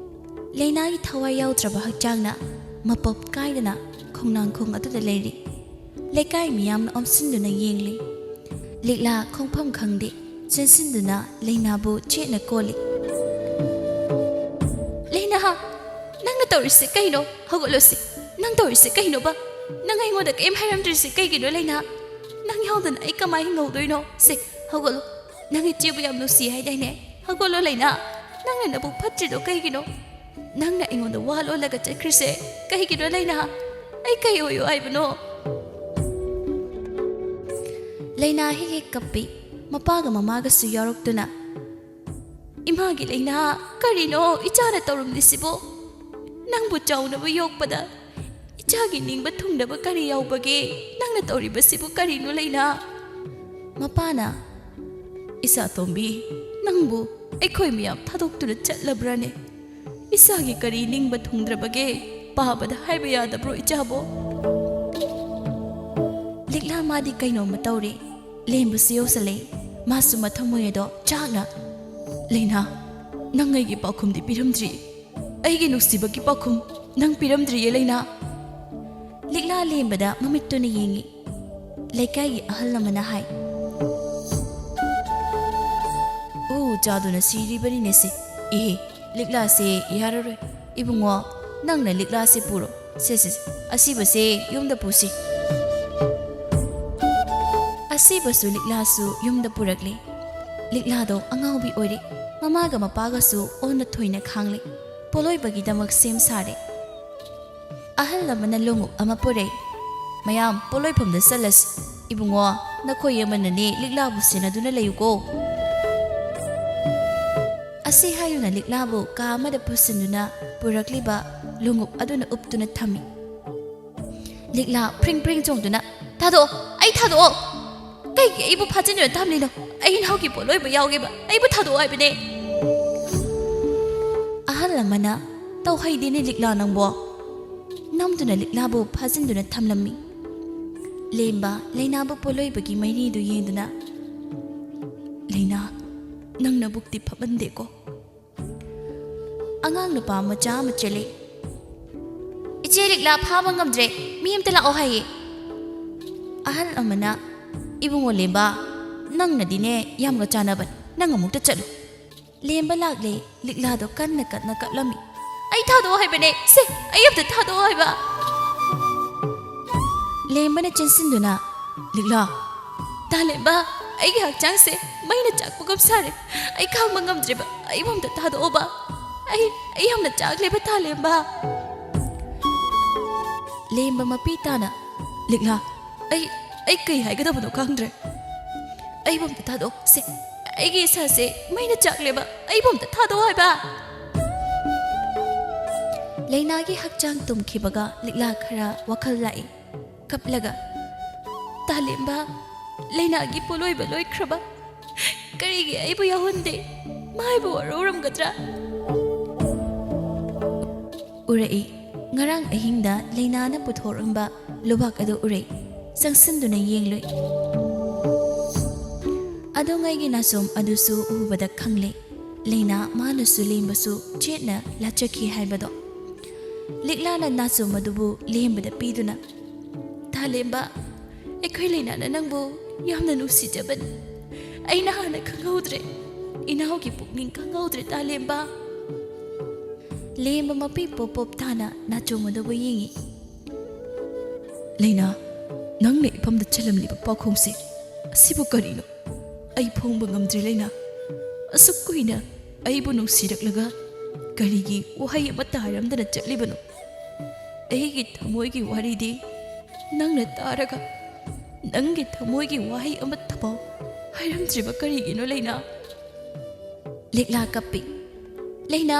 ꯂꯩꯅꯥꯒꯤ ꯊꯋꯥꯏ ꯌꯥꯎꯗ꯭ꯔꯕ ꯍꯛꯆꯥꯡꯅ ꯃꯄꯞ ꯀꯥꯏꯗꯅ ꯈꯣꯡꯅꯥꯡꯈꯣꯡ ꯑꯗꯨꯗ ꯂꯩꯔꯤ꯫ ꯂꯩꯀꯥꯏ ꯃꯤꯌꯥꯝꯅ ꯑꯣꯝꯁꯤꯟꯗꯨꯅ ꯌꯦꯡꯂꯤ꯫ ꯂꯤꯛꯂꯥ ꯈꯣꯡꯐꯝ ꯈꯪꯗꯦ, ꯆꯦꯟꯁꯤꯟꯗꯨꯅ ꯂꯩꯅꯥꯕꯨ ꯆꯦꯠꯅ ꯀꯣꯜꯂꯤ꯫ "ꯂꯩꯅꯥ, ꯅꯪꯅ ꯇꯧꯔꯤꯁꯦ ꯀꯩꯅꯣ? ꯍꯧꯒꯠꯂꯣꯁꯦ꯫ ꯅꯪ ꯇꯧꯔꯤꯁꯦ ꯀꯩꯅꯣꯕ? ꯅꯪ ꯑꯩꯉꯣꯟꯗ ꯀꯔꯤꯝ ꯍꯥꯏꯔꯝꯗ꯭ꯔꯤꯁꯦ ꯀꯩꯒꯤꯅꯣ ꯂꯩꯅꯥ? ꯅꯪ ꯌꯥꯎꯗꯅ ꯑꯩ ꯀꯃꯥꯏ ꯍꯤꯡꯍꯧꯗꯣꯏꯅꯣ? ꯁꯦ, ꯍꯧꯒꯠꯂꯣ꯫ ꯅꯪ ꯏꯆꯦꯕꯨ ꯌꯥꯝ ꯅꯨꯡꯁꯤ ꯍꯥꯏꯗꯥꯏꯅꯦ? ꯍꯧꯒꯠꯂꯣ ꯂꯩꯅꯥ꯫ ꯅꯪꯅ ꯅꯕꯨꯛ ꯐꯠꯇ꯭ꯔꯤꯗꯣ ꯀꯩꯒꯤꯅꯣ? ꯅꯪꯅ ꯑꯩꯉꯣꯟꯗ ꯋꯥ ꯂꯣꯜꯂꯒ ꯆꯠꯈ꯭ꯔꯤꯁꯦ ꯀꯩꯒꯤꯅꯣ ꯂꯩꯅꯥ? ꯑꯩ ꯀꯩ ꯑꯣꯏꯌꯣ ꯍꯥꯏꯕꯅꯣ?" ꯂꯩꯅꯥ ꯍꯦꯛ ꯍꯦꯛ ꯀꯞꯄꯤ꯫ ꯃꯄꯥꯒ ꯃꯃꯥꯒꯁꯨ ꯌꯥꯎꯔꯛꯇꯨꯅ, "ꯏꯃꯥꯒꯤ ꯂꯩꯅꯥ, ꯀꯔꯤꯅꯣ ꯏꯆꯥꯅ ꯇꯧꯔꯝꯂꯤꯁꯤꯕꯣ? ꯅꯪꯕꯨ ꯆꯥꯎꯅꯕ ꯌꯣꯛꯄꯗ ꯏꯆꯥꯒꯤ ꯅꯤꯡꯕ ꯊꯨꯡꯅꯕ ꯀꯔꯤ ꯌꯥꯎꯕꯒꯦ? ꯅꯪꯅ ꯇꯧꯔꯤꯕꯁꯤꯕꯨ ꯀꯔꯤꯅꯣ ꯂꯩꯅꯥ?" ꯃꯄꯥꯅ, "ꯏꯆꯥ ꯇꯣꯝꯕꯤ, ꯅꯪꯕꯨ ꯑꯩꯈꯣꯏ ꯃꯌꯥꯝ ꯊꯥꯗꯣꯛꯇꯨꯅ ꯆꯠꯂꯕ꯭ꯔꯥꯅꯦ? ꯏꯆꯥꯒꯤ ꯀꯔꯤ ꯅꯤꯡꯕ ꯊꯨꯡꯗ꯭ꯔꯕꯒꯦ? ꯄꯥꯕꯗ ꯍꯥꯏꯕ ꯌꯥꯗꯕ꯭ꯔꯣ ꯏꯆꯥꯕꯣ?" ꯂꯤꯛꯂꯥ ꯃꯥꯗꯤ ꯀꯩꯅꯣꯝꯃ ꯇꯧꯔꯦ꯫ ꯂꯦꯝꯕꯁꯨ ꯌꯧꯁꯜꯂꯦ꯫ ꯃꯥꯁꯨ ꯃꯊꯃꯣꯏ ꯑꯗꯣ ꯆꯥꯛꯅ, "ꯂꯩꯅꯥ, ꯅꯪ ꯑꯩꯒꯤ ꯄꯥꯎꯈꯨꯝꯗꯤ ꯄꯤꯔꯝꯗ꯭ꯔꯤ꯫ ꯑꯩꯒꯤ ꯅꯨꯡꯁꯤꯕꯒꯤ ꯄꯥꯎꯈꯨꯝ ꯅꯪ ꯄꯤꯔꯝꯗ꯭ꯔꯤꯌꯦ ꯂꯩꯅꯥ꯫" ꯂꯤꯛꯂꯥ ꯂꯦꯝꯕꯗ ꯃꯃꯤꯠꯇꯨꯅ ꯌꯦꯡꯉꯤ꯫ ꯂꯩꯀꯥꯏꯒꯤ ꯑꯍꯜ ꯑꯃꯅ ꯍꯥꯏ, "ꯑꯣ, ꯆꯥꯗꯨꯅ ꯁꯤꯔꯤꯕꯅꯤꯅꯦ ꯁꯤ꯫ ꯏꯍꯦ, ꯂꯤꯛꯂꯥꯁꯦ ꯌꯥꯔꯔꯣꯏ꯫ ꯏꯕꯨꯡꯉꯣ, ꯅꯪꯅ ꯂꯤꯛꯂꯥꯁꯦ ꯄꯨꯔꯣ꯫ "ꯁꯦ, ꯁꯦ, ꯁꯦ, ꯑꯁꯤꯕꯁꯦ ꯌꯨꯝꯗ ꯄꯨꯁꯤ"꯫ ꯑꯁꯤꯕꯁꯨ ꯂꯤꯛꯂꯥꯁꯨ ꯌꯨꯝꯗ ꯄꯨꯔꯛꯂꯦ꯫ ꯂꯤꯛꯂꯥꯗꯣ ꯑꯉꯥꯎꯕꯤ ꯑꯣꯏꯔꯦ꯫ ꯃꯃꯥꯒ ꯃꯄꯥꯒꯁꯨ ꯑꯣꯟꯅ ꯊꯣꯏꯅ ꯈꯥꯡꯂꯦ꯫ ꯄꯣꯠꯂꯣꯏꯕꯒꯤꯗꯃꯛ ꯁꯦꯝ ꯁꯥꯔꯦ꯫ ꯑꯍꯜ ꯑꯃꯅ ꯂꯣꯡꯎꯞ ꯑꯃ ꯄꯨꯔꯛꯏ꯫ "ꯃꯌꯥꯝ ꯄꯣꯠꯂꯣꯏꯐꯝꯗ ꯆꯠꯂꯁꯤ꯫ ꯏꯕꯨꯡꯉꯣ, ꯅꯈꯣꯏ ꯑꯃꯅꯅꯦ ꯂꯤꯛꯂꯥꯕꯨ ꯁꯦꯟꯅꯗꯨꯅ ꯂꯩꯌꯨꯀꯣ"꯫ ꯑꯁꯤ ꯍꯥꯏꯗꯨꯅ ꯂꯤꯛꯂꯥꯕꯨ ꯀꯥ ꯑꯃꯗ ꯄꯨꯁꯤꯟꯗꯨꯅ ꯄꯨꯔꯛꯂꯤꯕ ꯂꯣꯡꯎꯞ ꯑꯗꯨꯅ ꯎꯞꯇꯨꯅ ꯊꯝꯃꯤ꯫ ꯂꯤꯛꯂꯥ ꯐ꯭ꯔꯤꯡ ꯐ꯭ꯔꯤꯡ ꯆꯣꯡꯗꯨꯅ, "ꯊꯥꯗꯣꯛꯑꯣ, ꯑꯩ ꯊꯥꯗꯣꯛꯑꯣ! ꯀꯩꯒꯤ ꯑꯩꯕꯨ ꯐꯥꯖꯤꯟꯗꯨꯅ ꯊꯝꯂꯤꯅꯣ? ꯑꯩ ꯏꯅꯥꯎꯒꯤ ꯄꯣꯠꯂꯣꯏꯕ ꯌꯥꯎꯒꯦꯕ, ꯑꯩꯕꯨ ꯊꯥꯗꯣꯛꯑꯣ ꯍꯥꯏꯕꯅꯦ!" ꯑꯍꯜ ꯑꯃꯅ, "ꯇꯧꯍꯩꯗꯦꯅꯦ ꯂꯤꯛꯂꯥ ꯅꯪꯕꯣ!" ꯅꯝꯗꯨꯅ ꯂꯤꯛꯂꯥꯕꯨ ꯐꯥꯖꯤꯟꯗꯨꯅ ꯊꯝꯂꯝꯃꯤ꯫ ꯂꯦꯝꯕ ꯂꯩꯅꯥꯕꯨ ꯄꯣꯠꯂꯣꯏꯕꯒꯤ ꯃꯩꯔꯤꯗꯨ ꯌꯦꯡꯗꯨꯅ, "ꯂꯩꯅꯥ, ꯅꯪ ꯅꯕꯨꯛꯇꯤ ꯐꯃꯟꯗꯦꯀꯣ"꯫ ꯑꯉꯥꯡ ꯅꯨꯄꯥ ꯃꯆꯥ ꯑꯃ ꯆꯦꯜꯂꯛꯏ꯫ "ꯏꯆꯦ ꯂꯤꯛꯂꯥ ꯐꯥꯕ ꯉꯝꯗ꯭ꯔꯦ, ꯃꯤ ꯑꯝꯇ ꯂꯥꯛꯑꯣ" ꯍꯥꯏꯌꯦ꯫ ꯑꯍꯜ ꯑꯃꯅ, "ꯏꯕꯨꯡꯉꯣ ꯂꯦꯝꯕ, ꯅꯪꯅꯗꯤꯅꯦ ꯌꯥꯝꯒ ꯆꯥꯟꯅꯕꯅꯤ, ꯅꯪ ꯑꯃꯨꯛꯇ ꯆꯠꯂꯨ"꯫ ꯂꯦꯝꯕ ꯂꯥꯛꯂꯦ꯫ ꯂꯤꯛꯂꯥꯗꯣ ꯀꯟꯅ ꯀꯟꯅ ꯀꯞꯂꯝꯃꯤ꯫ "ꯑꯩ ꯊꯥꯗꯣꯛꯑꯣ ꯍꯥꯏꯕꯅꯦ, ꯁꯦ, ꯑꯩ ꯑꯝꯇ ꯊꯥꯗꯣꯛꯑꯣ ꯍꯥꯏꯕ"꯫ ꯂꯦꯝꯕꯅ ꯆꯦꯟꯁꯤꯟꯗꯨꯅ, "ꯂꯤꯛꯂꯥ, ꯇꯥꯂꯦꯝꯕ, ꯑꯩꯒꯤ ꯍꯛꯆꯥꯡꯁꯦ ꯃꯩꯅ ꯆꯥꯛꯄꯒꯨꯝ ꯁꯥꯔꯦ꯫ ꯑꯩ ꯈꯥꯡꯕ ꯉꯝꯗ꯭ꯔꯦꯕ, ꯑꯩꯕꯨ ꯑꯝꯇ ꯊꯥꯗꯣꯛꯑꯣꯕ꯫ ꯑꯩ, ꯑꯩ ꯌꯥꯝꯅ ꯆꯥꯛꯂꯦꯕ ꯇꯥꯂꯦꯝꯕ"꯫ ꯂꯦꯝꯕ ꯃꯄꯤ ꯇꯥꯅ, "ꯂꯤꯛꯂꯥ, ꯑꯩ, ꯑꯩ ꯀꯩ ꯍꯥꯏꯒꯗꯕꯅꯣ ꯈꯪꯗ꯭ꯔꯦ꯫ ꯑꯩꯕꯨ ꯑꯝꯇ ꯊꯥꯗꯣꯛꯑꯣ꯫ ꯁꯦ, ꯑꯩꯒꯤ ꯏꯁꯥꯁꯦ ꯃꯩꯅ ꯆꯥꯛꯂꯦꯕ꯫ ꯑꯩꯕꯨ ꯑꯝꯇ ꯊꯥꯗꯣꯛꯑꯣ ꯍꯥꯏꯕ"꯫ ꯂꯩꯅꯥꯒꯤ ꯍꯛꯆꯥꯡ ꯇꯨꯝꯈꯤꯕꯒ ꯂꯤꯛꯂꯥ ꯈꯔ ꯋꯥꯈꯜ ꯂꯥꯛꯏ꯫ ꯀꯞꯂꯒ, "ꯇꯥꯂꯦꯝꯕ, ꯂꯩꯅꯥꯒꯤ ꯄꯣꯠꯂꯣꯏꯕ ꯂꯣꯏꯈ꯭ꯔꯕ꯫ ꯀꯔꯤꯒꯤ ꯑꯩꯕꯨ ꯌꯥꯎꯍꯟꯗꯦ? ꯃꯥꯏꯕꯨ ꯋꯥꯔꯧꯔꯝꯒꯗ꯭ꯔꯥ?" ꯎꯔꯛꯏ꯫ ꯉꯔꯥꯡ ꯑꯍꯤꯡꯗ ꯂꯩꯅꯥꯅ ꯄꯨꯊꯣꯔꯛꯂꯝꯕ ꯂꯨꯕꯥꯛ ꯑꯗꯨ ꯎꯔꯛꯏ꯫ ꯆꯪꯁꯤꯟꯗꯨꯅ ꯌꯦꯡꯂꯨꯏ꯫ ꯑꯗꯣꯉꯩꯒꯤ ꯅꯥꯆꯣꯝ ꯑꯗꯨꯁꯨ ꯎꯕꯗ ꯈꯪꯂꯦ꯫ ꯂꯩꯅꯥ ꯃꯥꯅꯁꯨ ꯂꯦꯝꯕꯁꯨ ꯆꯦꯠꯅ ꯂꯥꯠꯆꯈꯤ ꯍꯥꯏꯕꯗꯣ꯫ ꯂꯤꯛꯂꯥꯅ ꯅꯥꯆꯣꯝ ꯑꯗꯨꯕꯨ ꯂꯦꯝꯕꯗ ꯄꯤꯗꯨꯅ, "ꯇꯥꯂꯦꯝꯕ, ꯑꯩꯈꯣꯏ ꯂꯩꯅꯥꯅ ꯅꯪꯕꯨ ꯌꯥꯝꯅ ꯅꯨꯡꯁꯤꯖꯕꯅꯤ꯫ ꯑꯩꯅ ꯍꯥꯟꯅ ꯈꯪꯍꯧꯗ꯭ꯔꯦ꯫ ꯏꯅꯥꯎꯒꯤ ꯄꯨꯛꯅꯤꯡ ꯈꯪꯍꯧꯗ꯭ꯔꯦ, ꯇꯥꯂꯦꯝꯕ"꯫ ꯂꯦꯝꯕ ꯃꯄꯤ ꯄꯣꯞ ꯄꯣꯞ ꯇꯥꯅ ꯅꯥꯆꯣꯝ ꯑꯗꯨꯕꯨ ꯌꯦꯡꯏ꯫ "ꯂꯩꯅꯥ, ꯅꯪꯅ ꯏꯐꯝꯗ ꯆꯜꯂꯝꯂꯤꯕ ꯄꯥꯎꯈꯣꯡꯁꯦ ꯑꯁꯤꯕꯨ ꯀꯔꯤꯅꯣ? ꯑꯩ ꯐꯣꯡꯕ ꯉꯝꯗ꯭ꯔꯦ, ꯂꯩꯅꯥ꯫ ꯑꯁꯨꯛ ꯀꯨꯏꯅ ꯑꯩꯕꯨ ꯅꯨꯡꯁꯤꯔꯛꯂꯒ ꯀꯔꯤꯒꯤ ꯋꯥꯍꯩ ꯑꯃꯠꯇ ꯍꯥꯏꯔꯝꯗꯅ ꯆꯠꯂꯤꯕꯅꯣ? ꯑꯩꯒꯤ ꯊꯃꯣꯏꯒꯤ ꯋꯥꯔꯤꯗꯤ ꯅꯪꯅ ꯇꯥꯔꯒ ꯅꯪꯒꯤ ꯊꯃꯣꯏꯒꯤ ꯋꯥꯍꯩ ꯑꯃꯠꯇꯐꯥꯎ ꯍꯥꯏꯔꯝꯗ꯭ꯔꯤꯕ ꯀꯔꯤꯒꯤꯅꯣ, ꯂꯩꯅꯥ?" ꯂꯤꯛꯂꯥ ꯀꯞꯄꯤ꯫ "ꯂꯩꯅꯥ,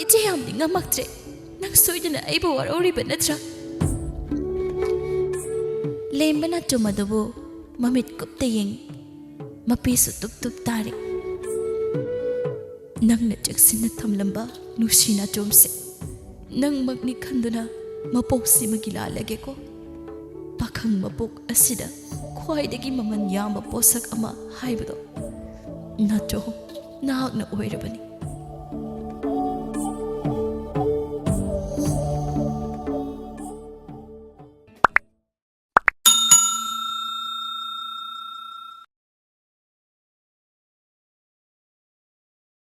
ꯏꯆꯦ ꯌꯥꯝ ꯅꯤꯡꯉꯝꯃꯛꯇ꯭ꯔꯦ꯫ ꯅꯪ ꯁꯣꯏꯗꯅ ꯑꯩꯕꯨ ꯋꯥꯔꯧꯔꯤꯕ ꯅꯠꯇ꯭ꯔꯥ?" ꯂꯦꯝꯕ ꯅꯥꯆꯣꯝ ꯑꯗꯨꯕꯨ ꯃꯃꯤꯠ ꯀꯨꯞꯇ ꯌꯦꯡꯏ꯫ ꯃꯄꯤꯁꯨ ꯇꯨꯞ ꯇꯨꯞ ꯇꯥꯔꯤ꯫ "ꯅꯪꯅ ꯆꯦꯛꯁꯤꯟꯅ ꯊꯝꯂꯝꯕ ꯅꯨꯡꯁꯤ ꯅꯥꯆꯣꯝꯁꯦ ꯅꯪꯃꯛꯅꯤ ꯈꯟꯗꯨꯅ ꯃꯄꯣꯛꯁꯤꯃꯒꯤ ꯂꯥꯜꯂꯒꯦꯀꯣ꯫ ꯄꯥꯈꯪ ꯃꯄꯣꯛ ꯑꯁꯤꯗ ꯈ꯭ꯋꯥꯏꯗꯒꯤ ꯃꯃꯜ ꯌꯥꯝꯕ ꯄꯣꯠꯁꯛ ꯑꯃ ꯍꯥꯏꯕꯗꯣ ꯅꯥꯆꯣꯝ ꯅꯍꯥꯛꯅ ꯑꯣꯏꯔꯕꯅꯤ꯫